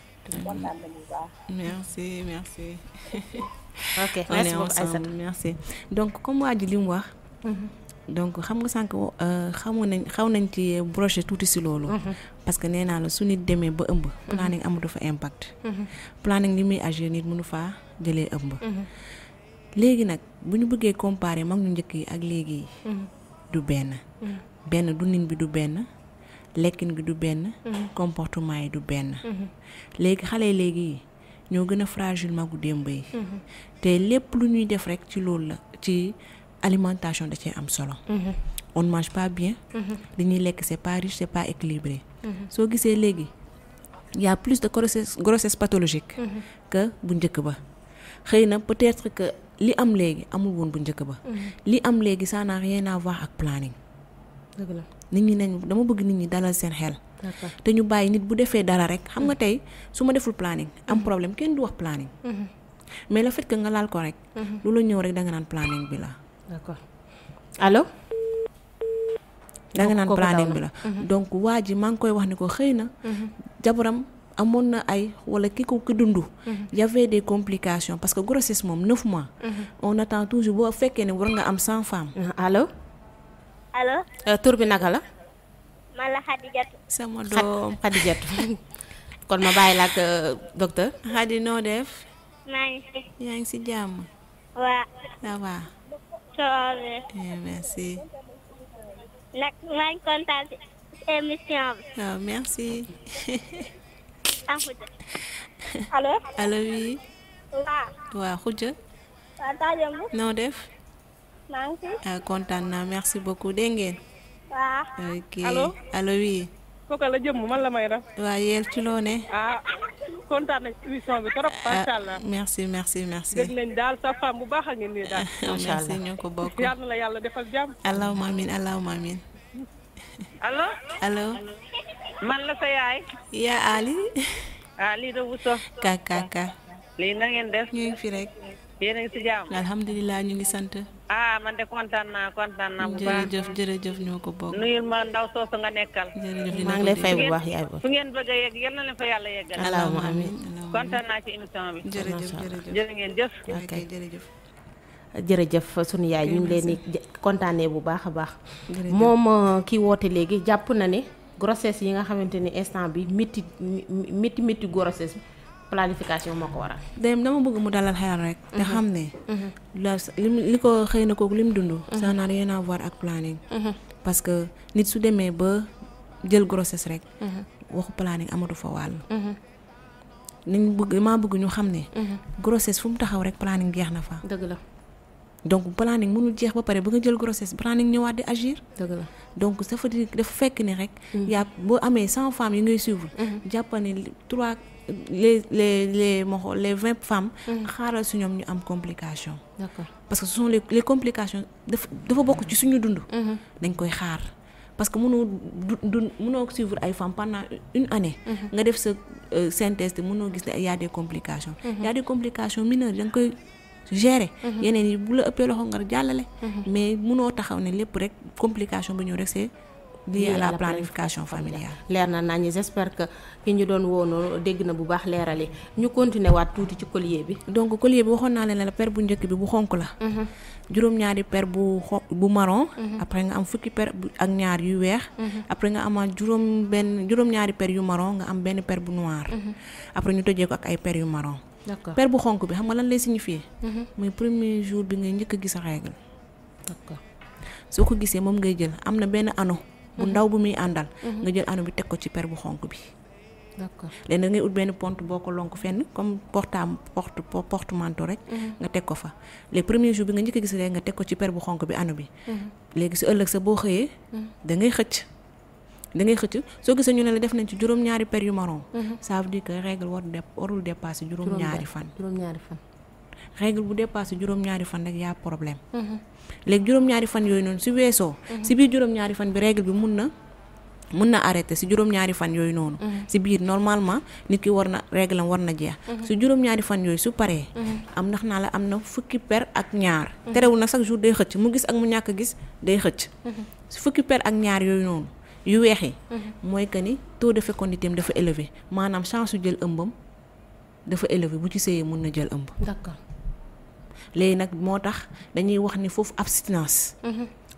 Speaker 5: kontaan nañu bu baax.
Speaker 3: merci.
Speaker 2: ok
Speaker 3: on
Speaker 2: merci
Speaker 3: est
Speaker 2: beaucoup Aïssata.
Speaker 3: ensemble merci donc comme waa ji li mu wax. donc xam nga sànq xaw nañ ci broché tuuti si loolu. parce que nee naa la su nit demee ba ëmb. planning amatu fa impact. planning li muy agir nit mënu faa jëlee ëmb. léegi nag bu ñu bëggee comparer mag ñu njëkk yi ak léegi yi. du benn. benn dundin bi du benn. lekkin gi du benn. comportement yi du benn. léegi xale léegi yi ñoo gën a fragile magu démb yi. te lépp lu ñuy def rek ci loolu la ci. alimentation da cee am solo. on ne mange pas bien. li ñuy lekk c'est pas riche c'est pas équilibré. soo gisee léegi y a plus de grossesse pathologique. que bu njëkk ba xëy na peut-être que li am léegi amul woon bu njëkk ba. li am léegi ça n'a rien à voir ak planning.
Speaker 2: dëgg la
Speaker 3: nit ñi nañ dama bëgg nit ñi dalal seen xel.
Speaker 2: d'accord
Speaker 3: te ñu bàyyi nit bu defee dara rek xam nga tey su ma deful planning am problème kenn du wax planning. mais le fait que nga laal ko rek. lu la ñëw rek da nga naan planning bi la.
Speaker 2: d'accord allo.
Speaker 3: danga naan planning bi la. donc waa ji maa ngi koy wax ni ko xëy na. jabaram amoon na ay wala ki dund. y avait des complications parce que grossesse moom 9 mois. on attend toujours boo fekkee ne war nga am 100 femmes.
Speaker 2: allo.
Speaker 5: allo.
Speaker 2: tur bi naka la.
Speaker 5: man la Khadijatou.
Speaker 3: sama doom
Speaker 2: Khadijatou kon ma bàyyi la ak docteur.
Speaker 3: Khadi noo def.
Speaker 5: maa ngi fi.
Speaker 3: yaa ngi si jàmm.
Speaker 5: waa.
Speaker 3: ça va. merci.
Speaker 5: nag maa ngi kontaan ci émission bi.
Speaker 3: waaw merci.
Speaker 5: allo.
Speaker 3: allo oui. waaw Khoudia.
Speaker 5: waaw Tadjambu.
Speaker 3: noo def.
Speaker 5: maa ngi fi.
Speaker 3: kontaan naa merci beaucoup dégg ngeen.
Speaker 5: waaw.
Speaker 3: ok
Speaker 6: allo
Speaker 3: allo oui.
Speaker 6: kooku la jëmm man la may def.
Speaker 3: waa yéen ci loo ne.
Speaker 6: kontaan nañ émission bi trop macha allah.
Speaker 3: merci.
Speaker 6: dégg nañ daal sa femme bu baax a ngi nii daal.
Speaker 3: macha allah ñoo ko bokk.
Speaker 6: yal na la yàlla defal jàmm.
Speaker 3: allahumma amiin allahumma amiin.
Speaker 6: allo.
Speaker 3: allo.
Speaker 6: man la sa yaay.
Speaker 3: yaa Ali.
Speaker 6: lii de Bousso.
Speaker 3: kaka.
Speaker 6: lii na ngeen def.
Speaker 3: ñu ngi fi rek.
Speaker 6: yéen a ngi si jàmm.
Speaker 3: alhamdulilah ñu ngi sant.
Speaker 6: man de kontaan naa bu baax.
Speaker 3: jërëjëf ñoo ko bokk.
Speaker 6: nuyul ma ndaw soosu nga nekkal.
Speaker 3: jërëjëf
Speaker 2: maa ngi lay fay bu baax yaay boobu.
Speaker 6: fu ngeen bëgg a yegg yal na leen fa yàlla yeggal.
Speaker 2: allahumma amiin.
Speaker 6: kontaan naa ci émission bi.
Speaker 3: jërëjëf
Speaker 6: jërë ngeen jëf.
Speaker 3: ok jërëjëf.
Speaker 2: jërëjëf sunu yaay ñu ngi leen di kontaanee bu baax a baax. moom kii woote léegi jàpp na ne grossesse yi nga xamante ni instant bi métti grossesse planification moo ko waral.
Speaker 3: dama bëgg mu dalal xel rek. te xam ne. li ko xëy na kooku lim dund. ça n'a rien à voir ak planning. parce que nit su demee ba jël grossesse rek. waxu planning amatu fa wàll. maa bëgg ñu xam ne. grossesse fu mu taxaw rek planning jeex na fa.
Speaker 2: dëgg la.
Speaker 3: donc planning mënul jeex ba pare ba nga jël grossesse planning ñëwaat di agir.
Speaker 2: dëgg la
Speaker 3: donc dafa fekk ni rek. yaa boo amee 100 femmes yi ngay suivre. jàppal ne les 20 femmes. xaaral su ñoom ñu am complication.
Speaker 2: d'accord
Speaker 3: parce que ce sont les complications dafa bokk ci suñu dund. dañ koy xaar parce que mënoo suivre ay femmes pendant une année. nga def sa synthèse te mënoo gis ne y a des complications. y a des complications mineures da nga koy gérer. yeneen yi bu la ëppee loxo nga jàllale. mais mënoo taxaw ne lépp rek complication bu ñëw rek c'est lié à la planification familiale.
Speaker 2: leer na naa ñu j'espère que ki ñu doon woonoo dégg na bu baax leerale ñu continuer waat tuuti ci collier bi.
Speaker 3: donc collier bi waxoon naa leen la per bu njëkk bi bu xonk la. juróom-ñaari per bu marron. après nga am fukki per ak ñaar yu weex. après nga amaat juróom-ñaari per yu marron nga am benn per bu noir. après ñu tëjee ko ak ay per yu marron.
Speaker 2: d'accord
Speaker 3: per bu xonk bi xam nga lan lay signifier mooy premier jour bi ngay njëkk a gis règle
Speaker 2: d'accord
Speaker 3: soo ko gisee moom ngay jël am na benn anneau bu ndaw bu muy àndal nga jël anneau bi teg ko ci per bu xonk bi
Speaker 2: d'accord
Speaker 3: léegi da ngay ut benn pont boo ko lonk fenn comme porte manteau rek nga teg ko fa les premiers jours bi nga njëkk a gis rek nga teg ko ci per bu xonk bi anneau bi léegi si ëllëg sa boo xëyee da ngay xëcc soo gisee ñu ne la def nañ ci juróom-ñaari per yu marron ça veut dire que règle warul dépasser juróom-ñaari fan règle bu dépassé juróom-ñaari fan rek yaa problème léegi juróom-ñaari fan yooyu noonu si weesoo si biir juróom-ñaari fan bi règle bi mun na arrêté si juróom-ñaari fan yooyu noonu si biir normalement nit ki règle am war na jeex su juróom-ñaari fan yooyu su paree am ndax naa la am na fukki per ak ñaar terewul nag chaque jour day xëcc mu gis ak mu ñàkk gis day xëcc su fukki per ak ñaar yooyu noonu yu weex yi mooy que ni taux de fécondité am dafa élevé maanaam chance su jël ëmbam dafa élevé bu ci sëyee mun na jël ëmb
Speaker 2: d'accord
Speaker 3: léegi nag moo tax dañuy wax ni foofu abstinence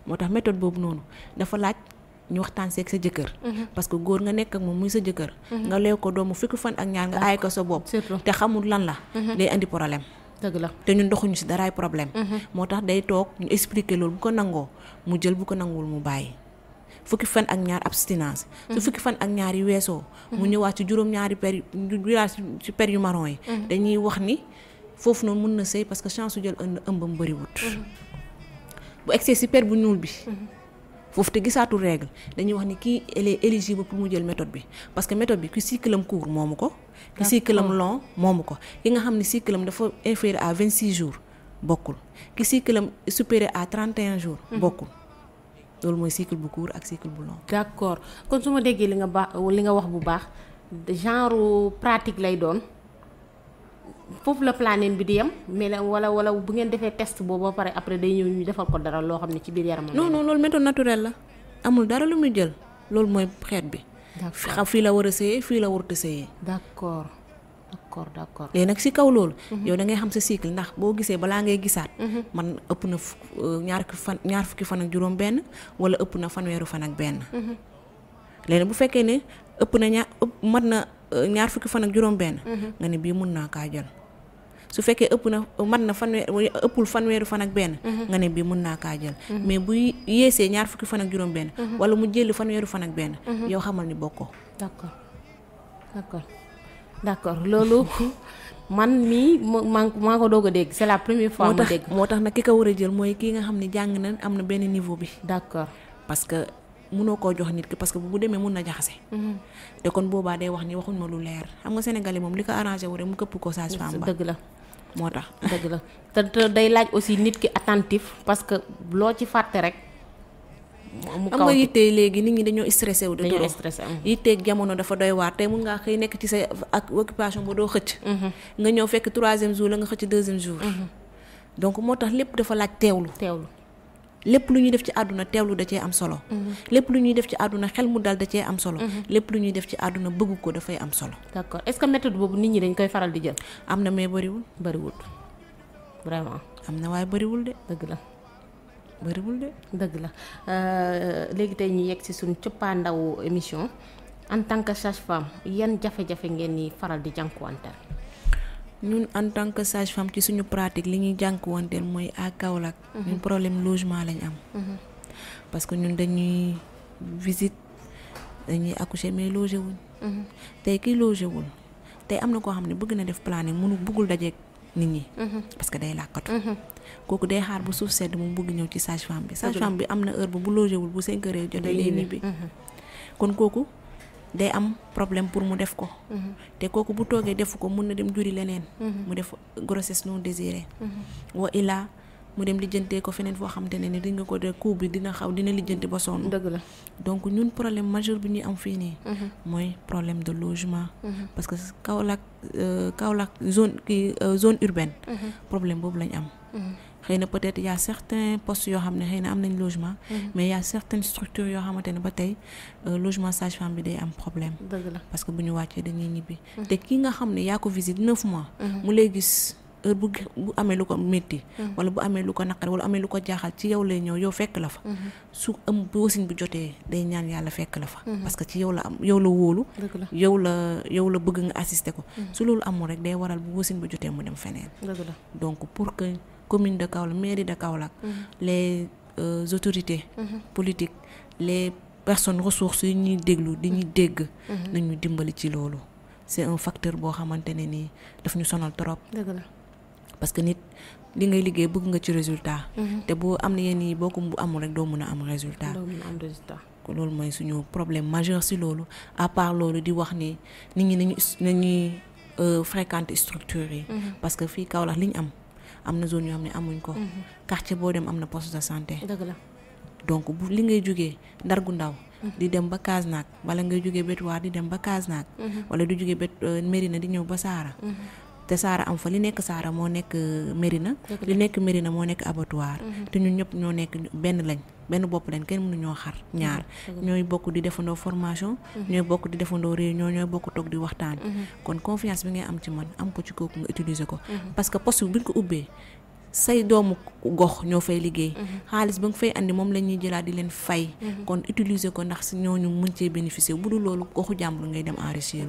Speaker 3: moo tax méthode boobu noonu dafa laaj ñu waxtaan seeg sa jëkkër parce que góor nga nekk ak moom muy sa jëkkër nga leew ko doomu fukki fan ak ñaar nga aay ko sa bopp te xamul lan la day andi problème
Speaker 2: dëgg la
Speaker 3: te ñun doxuñu si daraay problème moo tax day toog ñu expliquer loolu bu ko nangoo mu jël bu ko nanguwul mu bàyyi fukki fan ak ñaar abstinence su fukki fan ak ñaar yi weesoo mu ñëwaat ci juróom-ñaari ci per yu marron yi dañuy wax ni foofu noonu mun na sëy parce que chance su jël ëmbam bëriwut bu egsee si per bu ñuul bi foofu te gisaatul règle dañuy wax ni kii elle est éligible pour mu jël méthode bi parce que méthode bi ki cycle am court moomu ko ki cycle am long moomu ko ki nga xam ne cycle am dafa inférieur à 26 jours bokkul ki cycle am supérieur à 31 jours bokkul loolu mooy cycle bu court ak cycle bu long.
Speaker 2: d'accord kon su ma déggee li nga wax bu baax genre pratique lay doon foofu la planning bi di yem mais wala bu ngeen defee test boobu ba pare après day ñëw ñu defal ko dara loo xam ne ci biir yaramam.
Speaker 3: non loolu méthode naturelle la amul dara lu muy jël loolu mooy xeet bi. xam fii la war a sëyee fii la warut a sëyee.
Speaker 2: d'accord.
Speaker 3: léegi nag si kaw loolu. yow da ngay xam sa cycle ndax boo gisee balaa ngay gisaat. man ëpp na ñaar fukki fan ak juróom benn wala ëpp na fanweeru fan ak benn. léegi bu fekkee ne mat na ñaar fukki fan ak juróom benn. nga ne bii mun naa kaa jël. su fekkee mat na ëppul fanweeru fan ak benn nga ne bii mun naa kaa jël mais bu yeesee ñaar fukki fan ak juróom benn wala mu jëli fanweeru fan ak benn yow xamal ni bokkoo.
Speaker 2: d'accord loolu man mii maa ko doog a dégg c'est la première fois ma dégg.
Speaker 3: moo tax nag ki ko war a jël mooy kii nga xam ne jàng na am na benn niveau bi.
Speaker 2: d'accord
Speaker 3: parce que mënoo koo jox nit ki parce que bu demee mun na jaxase. te kon boobaa day wax ni waxuñ ma lu leer xam nga sénégalais moom li ko arrangé wu rek mu këpp ko sage-femme ba.
Speaker 2: dëgg la
Speaker 3: moo tax.
Speaker 2: dëgg la te day laaj aussi nit ki attentif parce que loo ci fàtte rek.
Speaker 3: am nga yittee léegi nit ñi dañoo stressé wu.
Speaker 2: dañoo stressé
Speaker 3: yitteeg jamono dafa doy waar tey mun ngaa xëy nekk ci sa ak occupation ba doo xëcc. nga ñëw fekk 3e jour la nga xëcc 2e jour. donc moo tax lépp dafa laaj teewlu. lépp lu ñuy def ci àdduna teewlu da cee am solo. lépp lu ñuy def ci àdduna xel mu dal da cee am solo. lépp lu ñuy def ci àdduna bëgg ko dafay am solo.
Speaker 2: d'accord est-ce que méthode boobu nit ñi dañ koy faral di jël.
Speaker 3: am na mais bëriwul.
Speaker 2: vraiment.
Speaker 3: am na waaye bëriwul de.
Speaker 2: dëgg la.
Speaker 3: bëriwul de.
Speaker 2: dëgg la léegi tey ñu yegg ci suñu cëppaandawu émission en tant que sage-femme yan jafe-jafe ngeen ni faral di jànkuwanteel.
Speaker 3: ñun en tant que sage-femme ci suñu pratique li ñuy jànkuwanteel mooy à Kaolack. ñun problème logement lañ am. parce que ñun dañuy visite dañuy accoucher mais logé wuñ. tey kiy logé wul tey am na koo xam ne bëgg na def planning bëggul dajeek nit ñi. parce que day làkkatu. kooku day xaar bu suuf sedd mu bëgg ñëw ci sage-femme bi. sage-femme bi am na heure bu logé wul bu 5 heures jotee day ñibbi. kon kooku day am problème pour mu def ko. te kooku bu toogee defu ko mun na dem juri leneen. mu def grossesse non désirée. wa ilaa mu dem lijjantee ko feneen foo xamante ne ni di nga ko de coût bi dina lijjanti ba sonn.
Speaker 2: dëgg la
Speaker 3: donc ñun problème majeur bi ñuy am fii nii. mooy problème de logement. parce que Kaolack zone urbaine. problème boobu lañ am. xëy na peut-être y a certains postes yoo xam ne xëy na am nañ logement. mais y a certaines structures yoo xamante ne ba tey logement sage-femme bi day am problème.
Speaker 2: dëgg la
Speaker 3: parce que bu ñu wàccee dañuy ñibbi. te ki nga xam ne yaa ko visite 9 mois. mu lay gis heure bu amee lu ko métti wala bu amee lu ko naqari wala amee lu ko jaaxal ci yow lay ñëw yow fekk la fa su bu wasin bi jotee day ñaan yàlla fekk la fa parce que ci yow la am yow la wóolu yow la bëgg nga assister ko su loolu amul rek day waral bu wasin bi jotee mu dem feneen donc pour que commune de Kaolack mairie de Kaolack les autorités politiques les personnes ressources yi ñuy déglu di ñuy dégg nañu dimbali ci loolu c'est un facteur boo xamante ne nii daf ñu sonal trop parce que nit li ngay liggéey bëgg nga ci résultat te boo am na yenn yi boo ko bu amul rek doo mën a am résultat loolu mooy suñu problème majeur si loolu à part loolu di wax ni nit ñi nañuy fréquenter structures yi parce que fii Kaolack li ñu am na zone yoo xam ne amuñ ko quartier boo dem am na poste de santé donc bu li ngay jógee Ndargu Ndaw di dem ba Kasnack wala ngay jógee Betuwaar di dem ba Kasnack wala du jógee Mérina di ñëw ba Saara te Saara am fa li nekk Saara moo nekk Mérina li nekk Mérina moo nekk abattoir te ñun ñëpp ñoo nekk benn bopp lañ kenn mënu ñoo xar ñaar ñooy bokk di defandoo formation ñooy bokk di defandoo réunion ñooy bokk toog di waxtaan kon confiance bi ngay am ci man am ko ci kooku nga utiliser ko parce que poste bi ñu ko ubbee say doomu gox ñoo fay liggéey xaalis ba nga fay andi moom la ñuy jëlaat di leen fay kon utiliser ko ndax ñooñu mën cee bénéficier bu dul loolu goxu jàmbur ngay dem enrichir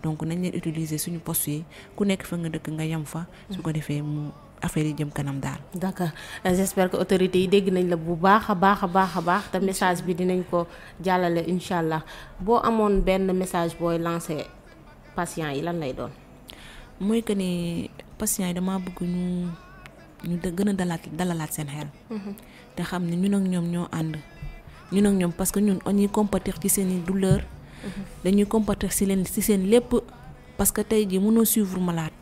Speaker 3: donc nañ leen utiliser suñu poste yi ku nekk fa nga dëkk nga yem fa su ko defee mu affaire yi jëm kanam daal.
Speaker 2: d'accord j'espère que autorités yi dégg nañ la bu baax a baax te message bi dinañ ko jàllale incha allah boo amoon benn message booy lancé patients yi lan lay doon.
Speaker 3: mooy que ni patients yi damaa bëgg ñu gën a dalalaat seen xel. te xam ne ñun ak ñoom ñoo ànd ñun ak ñoom parce que ñun on ñuy compatir ci seen i douleur. dañuy compatir ci seen lépp parce que tey jii mënoo suivre malade.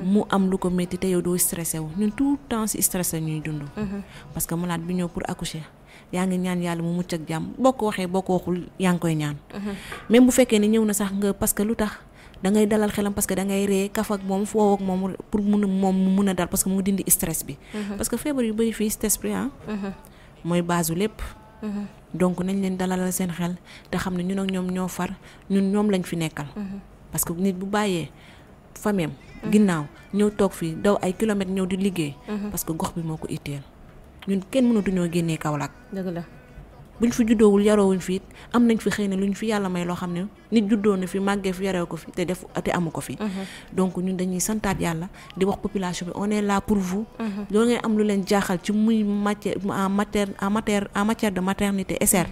Speaker 3: mu am lu ko métti te yow doo stressé wu ñun tout le temps ci stressé ñuy dund. parce que malade bi ñëw pour accoucher yaa ngi ñaan yàlla mu mucc ak jàmm boo ko waxee boo ko waxul yaa ngi koy ñaan. même bu fekkee ne ñëw na sax nga parce que lu tax da ngay dalal xelam parce que da ngay ree kaf ak moom foo ak moom pour mu mun a dal parce que mu dindi stress bi. parce que feebar yu bari fii stress bi mooy base lépp. donc nañ leen dalalal seen xel te xam ne ñun ak ñoom ñoo far ñun ñoom lañ fi nekkal. parce que nit bu bàyyee fameem ginnaaw ñëw toog fii daw ay kilomètres ñëw di liggéey. parce que gox bi moo ko itteel ñun kenn mënatuñoo génnee Kaolack. dëgg la buñ fi juddoowul yaroowuñ fi it am nañ fi xëy na luñ fi yàlla may loo xam ne nit juddoo na fi màggee fi yaroo ko fi te amu ko fi. donc ñun dañuy santaat yàlla di wax population bi on est là pour vous. loolu ngay am lu leen jaaxal ci muy matière en matière de maternité SR.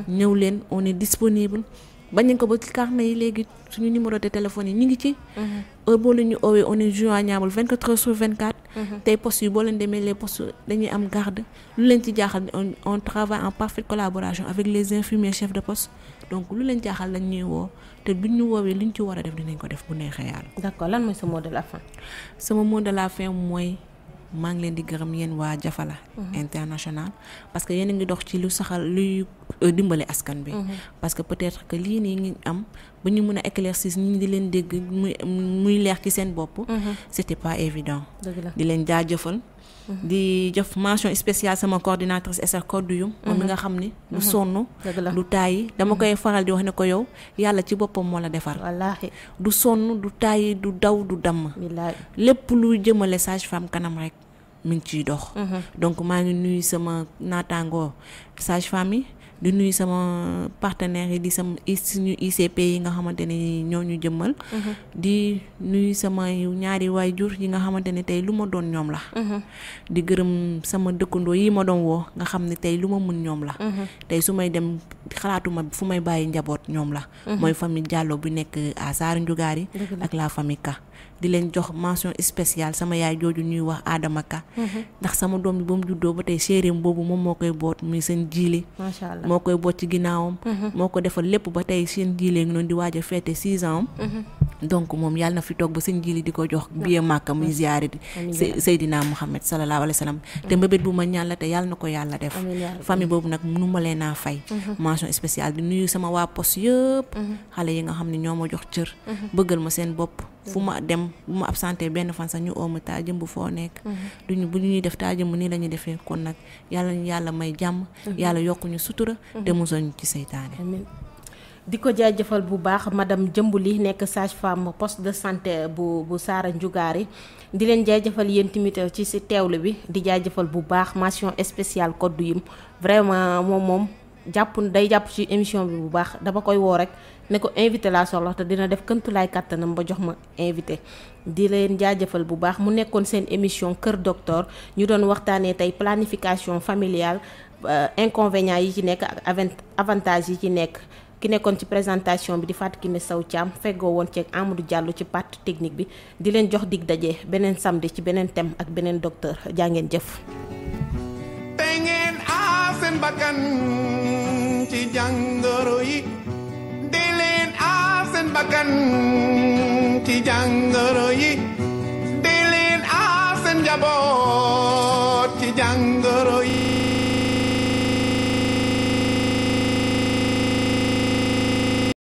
Speaker 3: ñëw leen on est disponible. bañ nañ ko ba carnet yi léegi suñu numéro de téléphone yi ñu ngi ci. heure boo leen ñu oowee on est joignable 24 heures sur 24. tey postes yi boo leen demee les postes dañuy am garde lu leen ci jaaxal on travaille en parfaite collaboration avec les infirmiers chefs de poste donc lu leen jaaxal lañ ñuy woo te buñ ñu woowee liñ ci war a def dinañ ko def bu neexee yàlla.
Speaker 2: d'accord lan mooy sa mot de la fin.
Speaker 3: sama mot de la fin mooy maa ngi leen di gërëm yéen waa Jafala international parce que yéen a ngi dox ci lu saxal luy dimbale askan bi. parce que peut-être que lii nii ngi am ba ñu mën a éclaircir ñi di leen dégg muy leer ci seen bopp. c'était pas évident. di leen jaajëfal. di jox mention spéciale sama coordinatrice SR Koduyum. moom mi nga xam ni du sonn. du tàyyi dama koy faral di wax ne ko yow yàlla ci boppam moo la defar. wallaahi du sonn du tàyyi du daw du damm. lépp luy jëmale sage-femme kanam rek mi ngi ciy dox. donc maa ngi nuyu sama naataangoo sage-femme yi. di nuyu sama partenaires yi di sama suñu ICP yi nga xamante ne ñoo ñu jëmmal. di nuyu sama ñaari waajur yi nga xamante ne tey lu ma doon ñoom la. di gërëm sama dëkkandoo yi ma doon woo nga xam ne tey lu ma mun ñoom la. tey su may dem xalaatuma fu may bàyyi njaboot ñoom la. mooy famille Diallo bu nekk à Saara Ndiougaari ak la famille Ka. di leen jox mention spéciale sama yaay jooju ñuy wax Adama Ka. ndax sama doom bi ba mu juddoo ba tey séeréem boobu moom moo koy boot muy seen jiili. macha allah moo koy boot ci ginnaawam. moo ko defal lépp ba tey seen jiilee ngi noonu di waaj a fête 6 ans. donc moom yàlla na fi toog ba seen jiili di ko jox biye Màkka muy ziyaare Seydina Muhammad sallallahu alayhi wa sallam. te mbébét bu ma ñaan la te yàlla na ko yàlla def. famille boobu nag mënu ma leen a fay. mention spéciale di nuyu sama waa poste yëpp. xale yi nga xam ne ñoo ma jox cër. bëggal ma seen bopp. fu ma dem bu ma absenté benn fan sax ñu ooma taa jëmb foo nekk. duñu bu ñuy def taa jëmb nii la ñuy defee kon nag yàlla may jàmm. yàlla yokkuñu sutura. te musal ñu ci seytaane.
Speaker 2: di ko jaajëfal bu baax madame Jëmbuli nekk sage-femme poste de santé bu Saara Ndiougaari di leen jaajëfal yéen tamit ci si teewlu bi di jaajëfal bu baax mention spéciale Codou Youm vraiment moom day jàpp ci émission bi bu baax dama koy woo rek ne ko invité laa soxla te dina def këntulaay kàttanam ba jox ma invité di leen jaajëfal bu baax mu nekkoon seen émission Kër Docteur ñu doon waxtaanee tey planification familiale inconvénients yi ci nekk ak avantages yi ci nekk ki nekkoon ci présentation bi di Fatou Kiné Sow Thiam feggoo woon ceeg Amadou Diallo ci partie technique bi di leen jox dig daje beneen samedi ci beneen thème ak beneen docteur jaa ngeen jëf.
Speaker 1: te ngeen aar seen bakkan ci jàngoro yi di leen aar seen bakkan ci jàngoro yi di leen aar seen njaboot